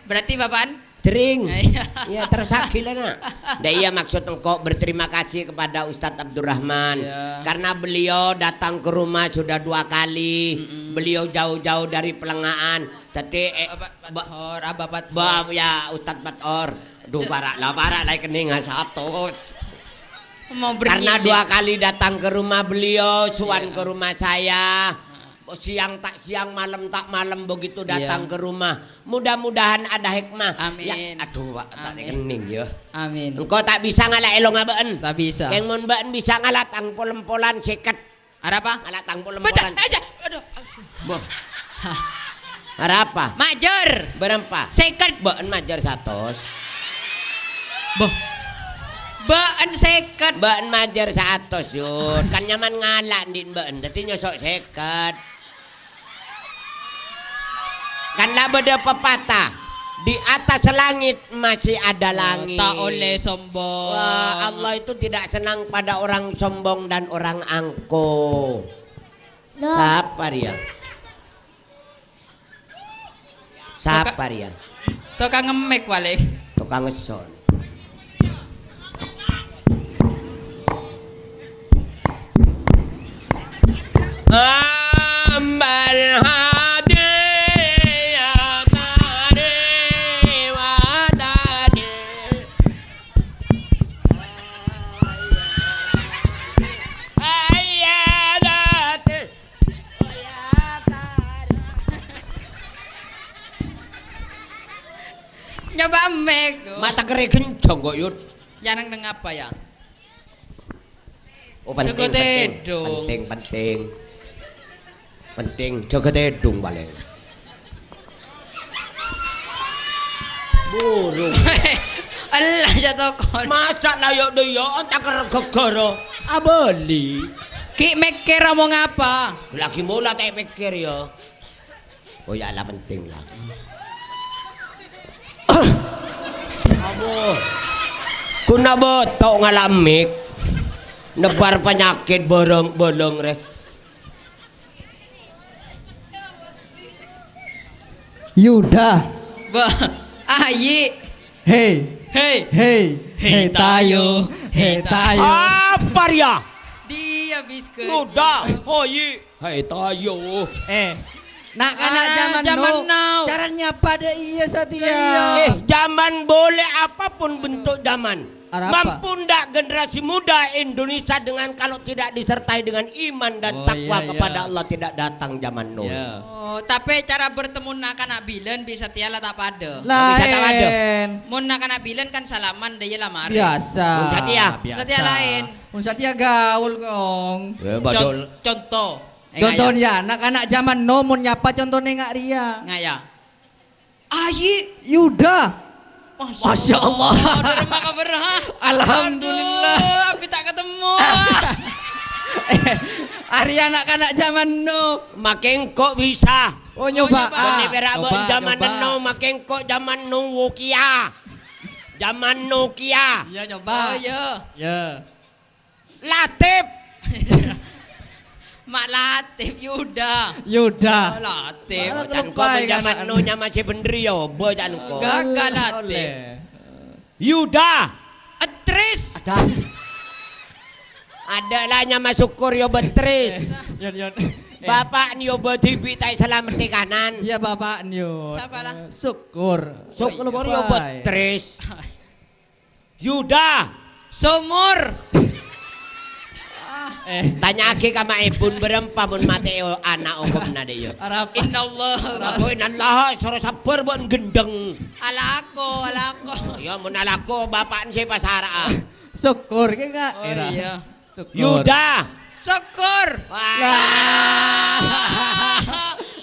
Berarti bapa'en? Jhering. Iyâ. Iyâ, terros agila, na'. Ndak, iyâ, maksud engko' berterima kasih kepada Ustadz Abdurrahman. Iyâ. Karena beliau datang ke rumah sudah dua kali. Mm-mm. Beliau jauh-jauh dari Pelengahan. Tadi, eh, Bapak ba-, Fathor, Abah Fathor. Ba-, ya, Ustadz Fathor. Duh, para', la para' la èkennènga satos. Mau Karena bernyinyi. Dua kali datang ke rumah beliau, sowan Iya. ke rumah saya. Siang tak siang, malam tak malam, begitu Iya. datang ke rumah. Mudah-mudahan ada hikmah. Amin. Ya, aduh, Pak, tak Amin. èkennèng, ya. Amin. Engko' ta' bisa ngala' èlongnga bâ'en. Ta' bisa. Kèng mon bâ'en bisa ngala' tang pol-empolan sèket. Arapa? Ngala' tang pol-empolan. Baca, baca. Aduh, aduh. Boh. Hah. Arapa? Majâr. Bârâmpa? Sèket. Bâ'en majâr satos. Boh. Bâ'en sèket. Bâ'en majâr satos, Yud. Kan nyaman ngala' andi' bâ'en, dhâddhi nyoso' sèket. Kan la bâdâ pepatah, "Di atas langit masih ada langit." Ta' ollè sombong. Wah, Allah itu tidak senang pada orang sombong dan orang angkuh. Sapa rèya? Sapa rèya? Tokang ngemik palèng. Tokang ngeson. Ambal hadi ya tari wa tadi. Ayya dati. Nyoba mik. Ma' ta' kerrè' ghânjhâng kok, Yud. Neng-neng apa ya? Oh, penting, Jaga penting. Tedung. Penting, penting. Penting, jaga tedung palèng. Burung. Ella ya tokon. Maca la yo de yo, entak geggara. Abâli. Ki' mèkkèr omong apa? Lagi mula ta' mèkkèr ya. Oh ya, la penting la. Aduh. Ghuna bâto' ngalamik. Nebar panyakèt bârâng-bâlâng rè. Yuda. Ba, ayi. Hei. Hei. Hei. Hei, tayo. Hei, tayo. Apa rèya? Dia bis kerja. Yuda, hoyi. Hei, tayo. Eh, na'-kana' jaman now. Cara nyapa dâ' iyâ satèya. Iya. Eh, zaman boleh apapun bentuk zaman. Arapa? Mampu ndak generasi muda Indonesia dengan kalau tidak disertai dengan iman dan takwa kepada Allah tidak datang zaman now. Iya. Oh, tapè cara bertemu na'-kana' bilân bi' satèya la ta' padâ. Laèn. Mon na'-kana' bilân kan salaman dâ' iyâ la marè. Biasa. Mon satèya? Biasa. Satèya laèn. Mon satèya gaul, Kong. Ya, conto. Conto, ya, na'-kana' jaman now mon nyapa conto nènga' rèya. Ngaya. Ayi. Yuda. Masya Allah. Masya Allah. Dâri makaberha. Alhamdulillah. Aduh, abit ta' ketemu. Arèya na'-kana' jaman now. Makè engko' bisa. Oh, nyoba. Bânnè pèra' bân jaman now, makè engko' jaman Nokia. Jaman Nokia. Iya, nyoba. Oh, iya. Iya. Latif. Mak Latif, Yuda. Yuda. Oh, Latif. Oh, can engko' mon jaman now nyama sè bhendher ya, bâ can engko'. Gagal Latif. Yuda. Etris. Ada. Ada la nyama Syukur ya Betris. Yon, yon. Bapa' nyo bâdhi bi' ta' salamet è kanan. Iya, Bapa' nyo. Sapa la? Syukur. Syukur ya Betris. Yuda. Sumur. Eh. Tanya'aghi ka ma' ebun bârâmpa mon matè'è ana' okomanna dâ' iyâ. Arapa? Innallah. Arapa innallaha, soro sabbhâr bân gendheng. Alako, alako. Ya, mon alako bapa'na sè pasara'a. Syukur, kè, Kak? Oh, iya. Syukur. Yuda. Syukur. Wah.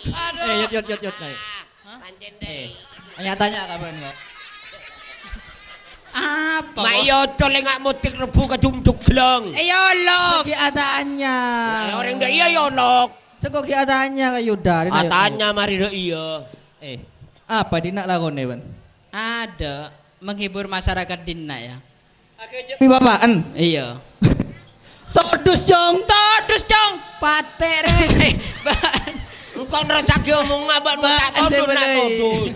Aduh. Eh, yot, yot, yot, yot, ayo. Hah? Pancen deh. Tanya-tanya kapan kok? Apa? Ma' kok? Iya, col, enga' motik rebu ka jumjuk gelang. Eh, ya Allah. Lagi atanya. Eh, orang dah iya, ya Allah. Seko ki atanya ka Yuda, rena Yuda. Atanya mari dâ' iyâ. Eh, apa dinna' lakone, Wan? Ada, menghibur masyarakat dinna' ya. Bi' bapa'en? Iya. Todus, Cong. Todus, Cong. Pate, rè. Engko' nerrossaghi omongan, bân, mon ta' todus, na' todus.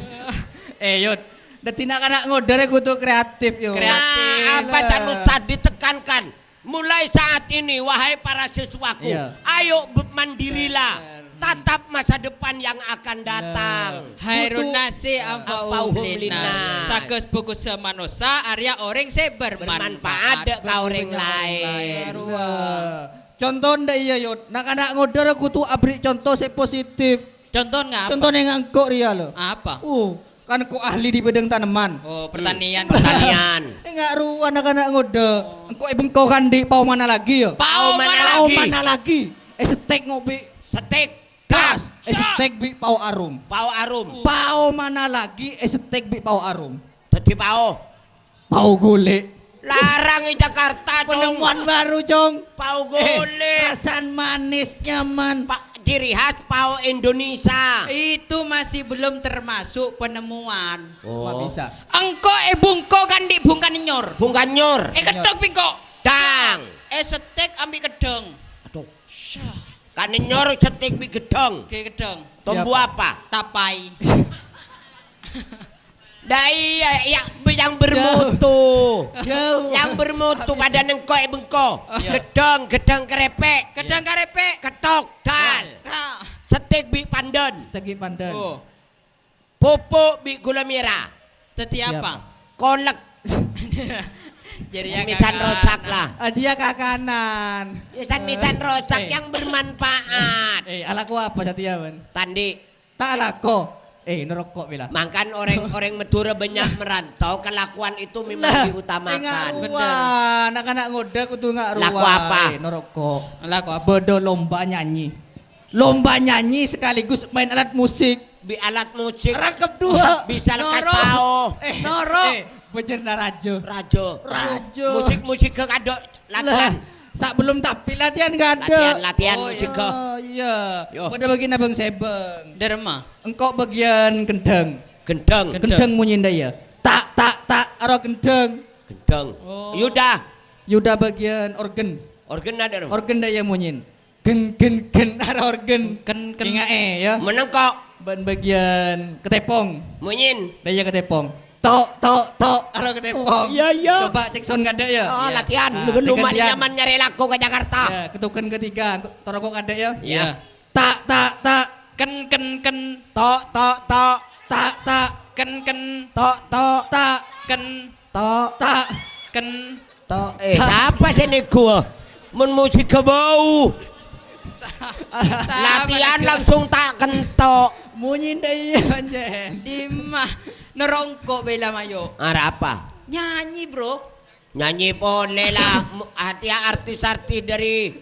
Eh, Yud. Dâddhi na'-kana' ngodâ rè kodhu kreatif, Yud. Kreatif. Nah, apa can usah ditekankan? Mulai saat ini, wahai para siswaku, iya, ayo be-, mandirilah. Bener. Tatap masa depan yang akan datang. Bener. Khairun nasi anfa'uhum linnas. Saghus-bhâghussâ manossa arèya orèng sè bermanfaat ka orèng laèn. Bener. Conto ndak iya, Yud? Na'-kana' ngodâ kodhu aberri' conto sè positif. Conto ngapa? Conto neng engko' rèya, lho. Apa? Uh, kan engko' ahli di bidang taneman. Oh, pertanian. Pertanian. Enggak ru na'-kana' ngodâ. Engko' è bengko kan di' paomana lagi, ya? Paomana lagi. Paomana lagi. Eh, setik ngopi. Setik. Pas, èsèttèk bi' pao arum. Pao arum. Pao mana lagi èsèttèk bi' pao arum. Dhâddhi pao. Pao ghuli'. Larang è Jakarta, Cong. Penemuan baru, Cong. Pao ghuli'. Eh, rasan manis, nyaman. Pa-, ciri khas pao Indonesia. Itu masih belum termasuk penemuan. Oh. Kok bisa? Engko' èbungko kan di' bungkan nyor. Bungkan nyor. Èketthok bi' engko'. Dang. Èsèttèk ambi' keddhâng. Aduh. Kan nyor sèttèk bi' keddhâng. Oke, keddhâng. Tumbuh apa? Tapai. Dah iya, ya, yang bermutu. Jauh. Yang bermutu pada nengko' è bengko. Iya. Gedhang, gedhang kerepek. Gedhang kerepek. Ketok, dal. Nah. Sèttèk bi' pandan. Sèttèk bi' pandan. Oh. Pupuk bi' gula merah. Dhâddhi apa? Kolek. Jadi ya misan rosak lah. Ah, dia kakanan. Misan-misan rosak yang bermanfaat. Eh, alako apa satya, Ban? Tandi. Ta' alako. Eh, neroko pila. Mangkan orèng-orèng Madhurâ bânnya' merantau, kelakuan itu memang diutamakan. Bener. Wah, anak-anak muda kudu ngak ruwa. Lako apa? Eh, neroko. Lako apa? Bâdâ lomba nyanyi. Lomba nyanyi sekaligus main alat musik. Bi' alat musik. Rangkep dua. Bisa lekas tao. Eh, noro. Eh, bâjârna raja. Raja. Raja. Musik-musik ke kadok. Latihan. Lah, sabelum tapi latihan kadok. Latihan, latihan musik ke. Oh, iya. Yo. Padâ bâgi nabâng-sèbâng. Dârma. Engko' bâgiyân gendhâng. Gendhâng. Gendhâng monyèna, ya. Tak, tak, tak, aro gendhâng. Gendhâng. Oh. Yuda. Yuda bâgiyân organ. Organ ada, Rom? Organ dâ' iyâ monyèn. Gen, gen, gen, aro organ. Ken, ken. Ènga'è, ya. Menengko. Bân bâgiyân ketepong. Monyèn. Dâ' iyâ ketepong. Tok, tok, tok, aro ketepong. Iya, iya. Coba cek sound kadâ', ya. Oh, latihan. Ah, lu, lu mali nyaman nyarè lako ka Jakarta. Ya, ketukan ketiga. Toroko kadâ', ya. Iya. Tak, tak, tak. Ken, ken, ken. Tok, tok, tok. Tak, tak. Ken, ken. Tok, tok. Tak. Ken. Tok. Tok. Eh, sapa sè nego? Mon musik kebau. Latihan langsung tak kentok. Monyèn dâ' iyâ, pancèn. Dimma? Nerongko' bela mayo. Arapa? Nyanyi, Bro. Nyanyi polè la, mu-, artis-artis dari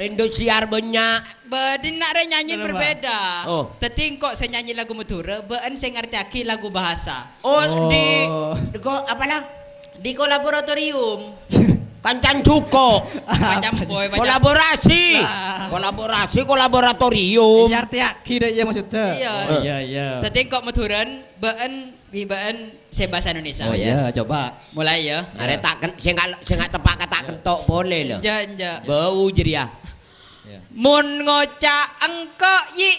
Indosiar bânnya'. Bâdâ na' rè nyanyi berbeda. Oh. Dhâddhi engko' sè nyanyi lagu Madhurâ, bâ'ân sè ngartèyaghi lagu bahasa. Oh, di, di ko-, apa la? Di kolaboratorium. Kancan Juko. Macam boy, macam. Kolaborasi. Lah. Kolaborasi, kolaboratorium. Ngartèyaghi dâ' iyâ maksudnya. Iya. Oh, iya, iya. Dhâddhi engko' Madhurâ, bâ'ân Bi' bâ'ân sè bhâsa Indonesia. Oh, iya, coba. Mulai, ya. Arè tak ken-, sè nga-, sè nga' teppa' ka tak kentok polè, lho. Enjâ', enjâ'. Bau jârèya. Iya. Mon ngoca' engko' yi'.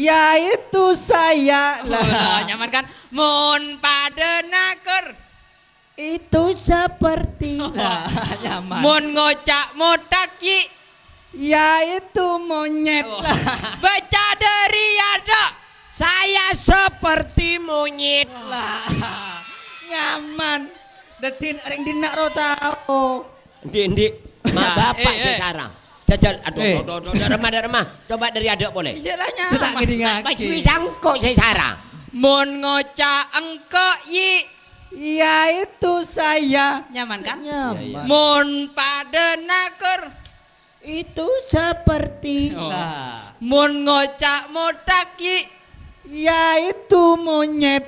Yaitu saya. Oh, lah, nyaman, kan? Mon padâ nakor. Itu seperti. Lah, nyaman. Mon ngoca' mothak yi'. Yaitu monyet. Oh. Baca dari ada. Saya seperti monyet. Lah, nyaman. Dhâddhi rèng dinna' ro tao. Ndi, ndi? Ma' bapak sè sara. Jajal, aduh, aduh, aduh, aduh, remah, remah. Coba dari ada' polè. Iya lah, nyaman. Pas wi cangko' sè sara. Mon ngoca' engko' yi'. Yaitu saya. Nyaman, kan? Nyaman. Iya, iya. Mon padâ nakor. Itu seperti. Oh. Lah. Mon ngoca' mothak yi'. Yaitu monyet.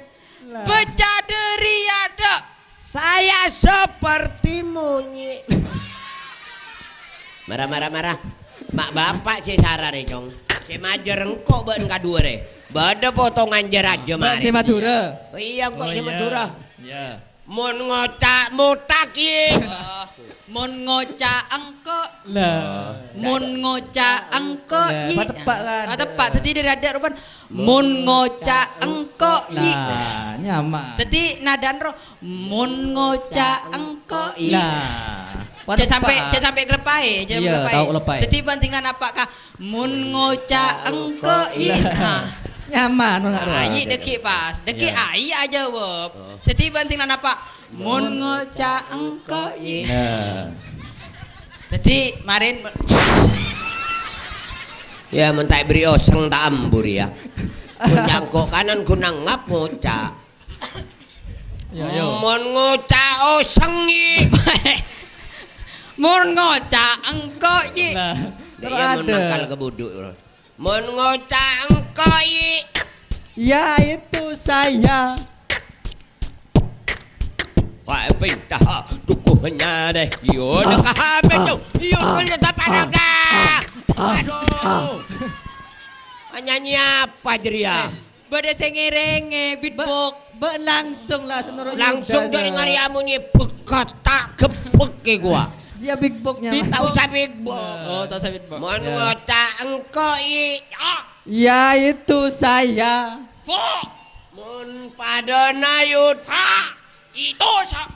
Lah. Baca dari ada. Saya seperti monyet. Mara, mara, mara. Ma' bapak sè sara rè, Cong. Sè majâr engko' bâ'ân kaduwâ rè. Bâdâ potongan jâ-rajâ marè. Sè Madhurâ. Oh, iya, engko' sè Madhurâ. Iya. Mon ngoca' mothak yi'. Oh, mon ngoca' engko'. Lah. Mon ngoca' engko' yi'. Lah, pateppa', kan? Pateppa'. Dhâddhi dari ada' rupan. Mon ngoca' engko' yi'. Lah, nyaman. Dhâddhi nadâna ro. Mon ngoca' engko' yi'. Lah. Jhâ' sampè', jhâ' sampè' nglepaè, jhâ' nglepaè. Iya, tao nglepaè. Dhâddhi bhântingan apa ka? Mon ngoca' engko' yi'. Lah. Nyaman, Bang Arul. Ayi' dâgghi' pas. Dâgghi' ayi' ajâwâb. Oh. Dhâddhi bhântingan apa? Mon ngoca' engko' yi'. Nah. Dhâddhi, marèn. Ya, mon ta' èberri' osèng ta' ambu rèya. Mon cangko' kanan ghun ngap ngoca'. Ya, yo. Mon ngoca' osèng yi'. Mon ngoca' engko' yi'. Nah, iya, mon mangkal ka budhu'. Mon ngoca' engko', i. Yaitu saya. Wah, pintah dukuhnya deh. Yo, ah, nekahabe, ah, tuh. Yo, ah, kena tak ah, pada, ah, dah. Ah, aduh. Ah. Nyanyi apa, Jria? Eh, bâdâ sè ngèrèngè, be-, beatbox. Be-, langsung lah, senoro. Langsung Yuda, dari sa- ngari amunyi bekat tak gebek ke gua. Dia beatboxnya, Mas. Tak usah beatbox. Oh, tak usah beatbox. Mon ngoca' engko', i. Ah. Yaitu saya. Fo. Mon padâna yut. Ha. Itu sa-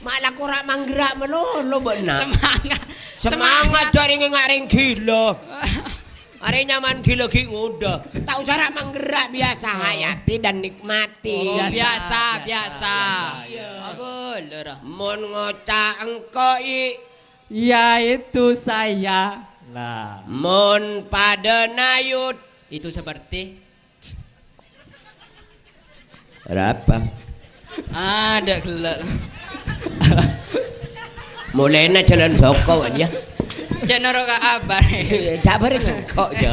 Malah kora' manggerak malolo bâ'na. Semangat. Semangat, semangat. Jari ngenga' rèng gila. Arè nyaman gila ghi' ngodâ. Ta' osa ra' manggerak, biasa hayati dan nikmati. Oh, biasa, biasa, biasa. Biasa. Iya. Apa lho, Ra? Mon ngoca' engko', i. Yaitu saya. Lah. Mon padâna yut. Itu seperti. Arapa? Adâ' ghellâ'. Molèna jalan soko, wan, ya. Cè' noro' ka abâ'. Sabar engko', Jo.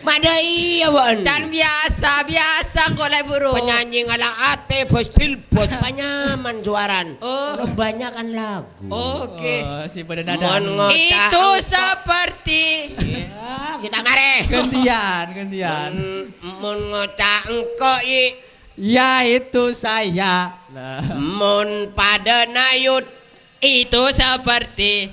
Madâ iyâ, wan. Can biasa, biasa engko' la buru. Penyanyi ngala' atè, bos dilbos, panyaman suaran. Oh. Kebanyakan lagu. Oke. Oh, si pada nada. Mon ngoca' itu engko'. Seperti. Iya, kita mari. Gantian, gantian. Mon, mon ngoca' engko', i. Yaitu saya. Lah. Mon padâna yut. Itu seperti.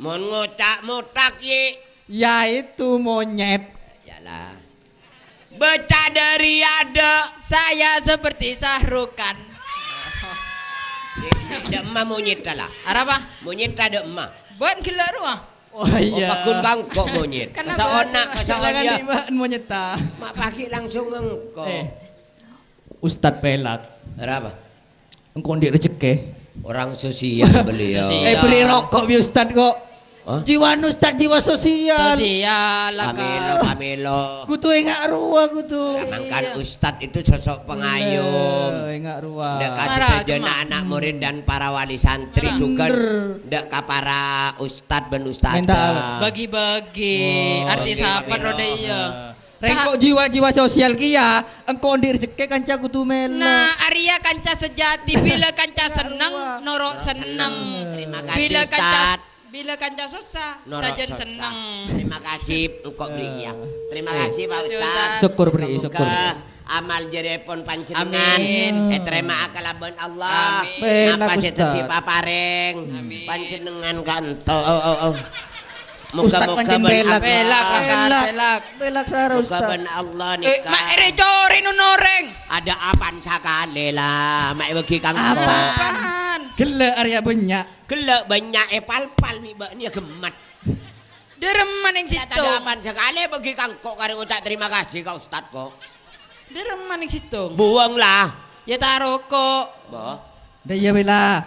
Mon ngoca' mothak, i. Yaitu monyet. Yalah. Baca dari ada. Saya seperti Sahrukan. Dâ' emma monyet la. Arapa? Monyet dâ' emma. Bân ghellâ' rowa. Oh, iya. Oh, paggun bâ' engko' monyet. Kenapa? Masa ona', masa ona'. Jangan ya. Di bân monyet ta. Ma' pagi langsung engko'. Eh. Ustadz Pelak. Arapa? Engko' andi' rejekke. Orang sosial beliau. Sosial. Eh, beli rokok, bi Ustad, kok. Hah? Jiwa Ustad, jiwa sosial. Sosial, lah, pamelo, Kak. Pamelo. Kudu enga' rowa, kudu. Lah, mangkan iya. Ustad itu sosok pengayom. Iya, enga' rowa. Ndak ka Mara, sadajana cuma anak murid dan para wali santri Mara. Juga bener. Ndak ka para ustad ben ustad. Minta apa? Bagi-bagi. Oh. Artis apa, bagi-bagi. Roda iya. Rengko' jiwa-jiwa sosial kèya, engko' andi' rejekke kanca kudu mela. Nah, arèya kanca sejati, bilâ kanca senneng, noro' senneng. Terima kasih, bilâ kanca, Ustaz. Bilâ kanca sossa, noro' sajan sossa. Senneng. Terima kasih, engko' beri ya. Terima kasih, Pak Ustaz. Syukur, beri, syukur. Moga-moga amal jârèya pon panjhennengan ètarèma'a kalabân Allah. Amin. Napa sè dhâddhi paparèng panjhennengan kanto. Oh, oh, oh. Moga-moga Ustaz pancen pelak. Pelak, pelak, pelak. Pelak sara, Ustaz. Moga bân Allah nèka. Eh, ma' èrè corè nonorèng. Ada apan sakalè la, ma' èbâgi kangko. Apan? Gellâ' arèya bânnya'. Gellâ' bânnya' èpalpal bi' bâ'na gemmet. Dâremma nèng sèttong. Ada apan sakalè bâgi kangko karè ngoca' terima kasih ka Ustaz kok. Dâremma nèng sèttong. Buwâng la. Ya ta' roko'. Bo. Dâ' iyâ bhâi la.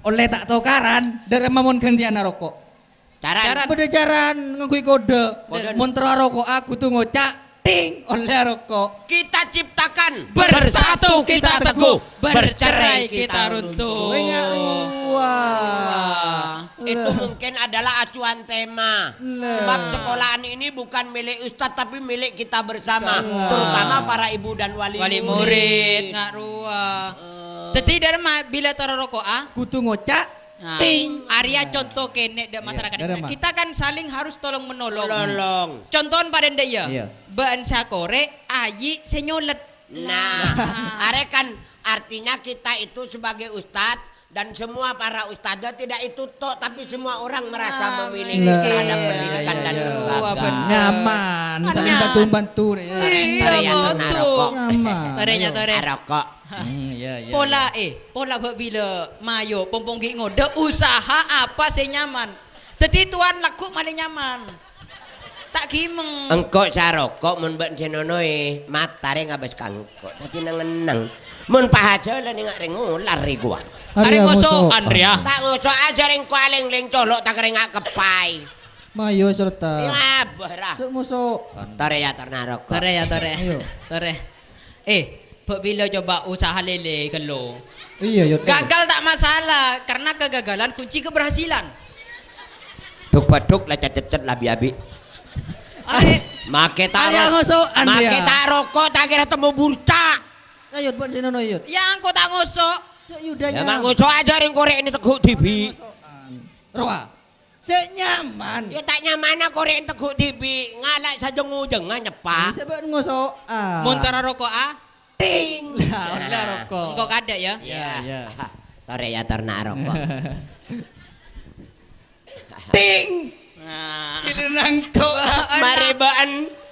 Ollè ta' tokaran, dâremma mon ghântèyanna roko'. Caran. Caran. Bâdâ caran ngangghuy kodhâ. Kodhâ. Mon terro aroko'a kodhu ngoca', "Ting!" Ollè aroko'. Kita ciptakan, bersatu kita teguh, bercerai kita runtuh. Wah, enga' rowa. Itu mungkin adalah acuan tema. Lah. Sebab sekolahan ini bukan milik ustadz, tapi milik kita bersama. Bersama. Terutama para ibu dan wali murid. Wali murid, enga' rowa. Eh. Dhâddhi, dâremma bilâ terro aroko'a? Kodhu ngoca', Nah, ting. Arèya conto kènè' dâ' masyarakat. Iya, dâremma. Kita kan saling harus tolong menolong. Menolong. Contohna padâ dâ' iyâ. Iya. Bân sakorè, ayi' sè nyolèt. Nah, arè kan artinya kita itu sebagai ustadz dan semua para ustadzah tidak itu tok, tapi semua orang merasa memiliki terhadap pendidikan dan lembaga. Wah, bener. Nyaman, saling bantu-bantu, ya. Iya, betul. Nyaman. Torè, ya, torè. Aroko'. Hmm, iya, iya, pola, iya. Eh, pola bâ' bilâ mayu, pompong ghi' ngodâ, usaha apa sè nyaman. Dhâddhi, towan lagghu' malè nyaman. Ta' ghimeng. Engko' saroko' mon bâ'na sè nonoè, matarè ngabâs ka engko'. Dhâddhi neng-enneng. Mon pahajâlân enga' rèng ngolar rè kowa. Arè ngoso'an, rèya. Ta' ngoso'a, jhâ' rèng kowa lèng-lèng colo' ta' kèrènga' keppay. Mayu, serta. Ya, bârâ. Sok ngoso'. Torè ya, torè naroko'. Torè ya, torè. Ayo. Torè. Eh, bâ' bilâ coba usaha lèlè ghâllu. Iya, yo. Gagal tak masalah, karena kegagalan kunci keberhasilan. Dhuk-bâdhuk la cacet-cacet la bi-abi. Arè', Make ta' arè' ro-, ngoso'an, make ya. Ta' roko', ta' kèra temmo burca'. Ayo, buat sini, no, yud. Ya, engko' ta' ngoso'. Sok Yuda, ya, ya. Ma' ngoso' aja rèng korè'na teggu' dhibi'. Rowa. Sè nyaman. Ya, ta' nyamana korè'na teggu' dhibi'. Ngala' sajeng-ojengan nyeppa. Ini sebab ngoso'an. Mon ta' roko', ah? Ting. Lah, ollè roko'. Engko' kadhâ', ya? Iya, iya. Torè, ya, torna roko'. Ting. Nah. Giliran engko'. Marè bâ'en.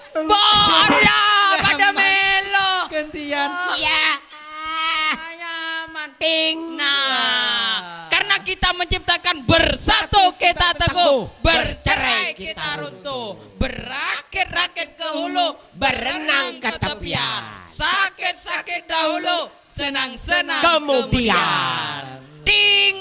Bo, Allah, padâ mèlo. Gantian. Iya. Ah, nyaman. Ting. Nah, karena kita menciptakan bersatu kita teguh, bercerai kita runtuh, berakit-rakit ke hulu, berenang ke tepian. Sakit-sakit dahulu, senang-senang kemudian. Kemudian. Ding.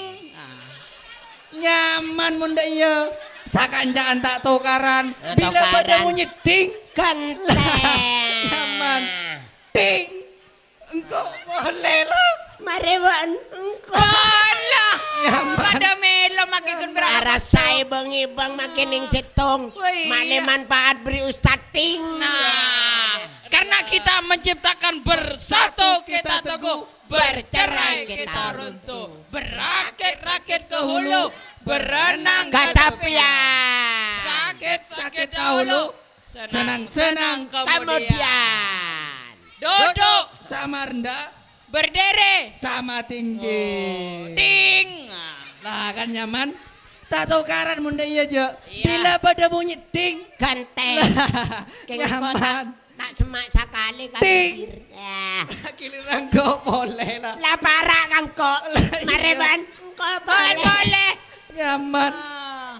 Nyaman mon dâ' iyâ. Sakanca'an ta' tokaran. Eh, bilâ tokaran. Bâdâ monyè ding. Gantèng. Nyaman. Ding. Engko' polè, lo. Marè bâ'en engko'. Alah. Nyaman. Padâ mèlo makè ghun berapa? Arasaè bâng-èbâng makè nèng sèttong. Oh, iya. Malè manfaat beri ustad ting. Nah, karena kita menciptakan bersatu kita teguh, bercerai kita runtuh, berakit-rakit ke hulu, berenang ke tepian. Sakit-sakit dahulu, senang-senang kemudian. Kemudian. Duduk. Sama rendah. Berdiri. Sama tinggi. Oh, ding. Lah, kan nyaman. Ta' tokaran mon dâ' iyâ, Jo. Iya. Bilâ bâdâ monyè ding. Gantèng. Kèng engko' ta', nyaman. Ta' semma' sakalè ka Ting. Bibir. Ah. Giliran engko' polè, lah. Lah, para' ka engko'. Lah, iya. Marè bâ'en engko' polè. Polè. Nyaman. Ah.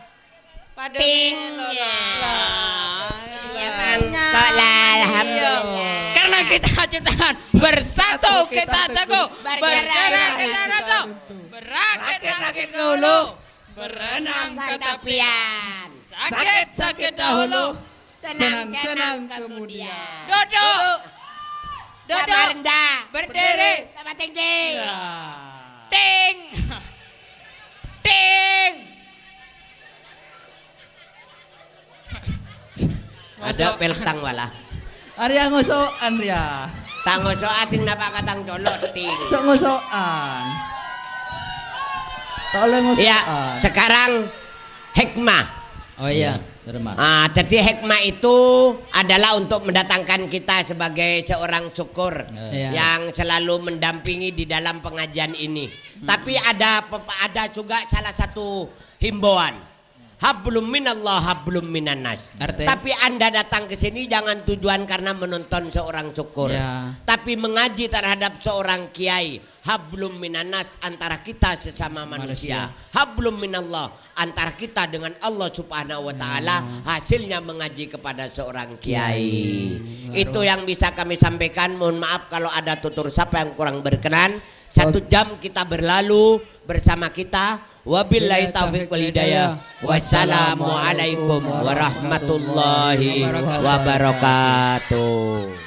Padâ ting, mèlo, ya. Lah, ya, Bang. Kok lah, alhamdulillah. Karena kita ciptakan bersatu kita teguh, bercerai kita runtuh, berakit-rakit ke hulu, berenang ke tepian. Sakit-sakit dahulu, senang-senang kemudian. Duduk. Duduk. Sama rendah. Berdiri. Sama tinggi. Ya. Ting. Ting. Ada peltang wala. Arèya ngoso'an, rèya. Ta' ngoso'an, ding, napa' ka tang colo', ding. Sok ngoso'an. Ta' ollè ngoso'an. Ya, sekarang hikmah. Oh iya, terima. Ah, jadi hikmah itu adalah untuk mendatangkan kita sebagai seorang syukur, iya, yang selalu mendampingi di dalam pengajian ini. Hmm. Tapi ada pe-, ada juga salah satu himbauan. Hablum minallah, hablum minannas. Artinya? Tapi Anda datang ke sini jangan tujuan karena menonton seorang syukur. Ya. Tapi mengaji terhadap seorang kiai. Hablum minannas, antara kita sesama manusia. Manusia. Hablum minallah, antara kita dengan Allah Subhanahu wa Ta'ala, ya, hasilnya mengaji kepada seorang kiai. Kiai. Itu yang bisa kami sampaikan. Mohon maaf kalau ada tutur sapa yang kurang berkenan. Satu jam kita berlalu bersama kita. Wabillahi taufiq wal hidayah. Wassalamualaikum warahmatullahi wabarakatuh.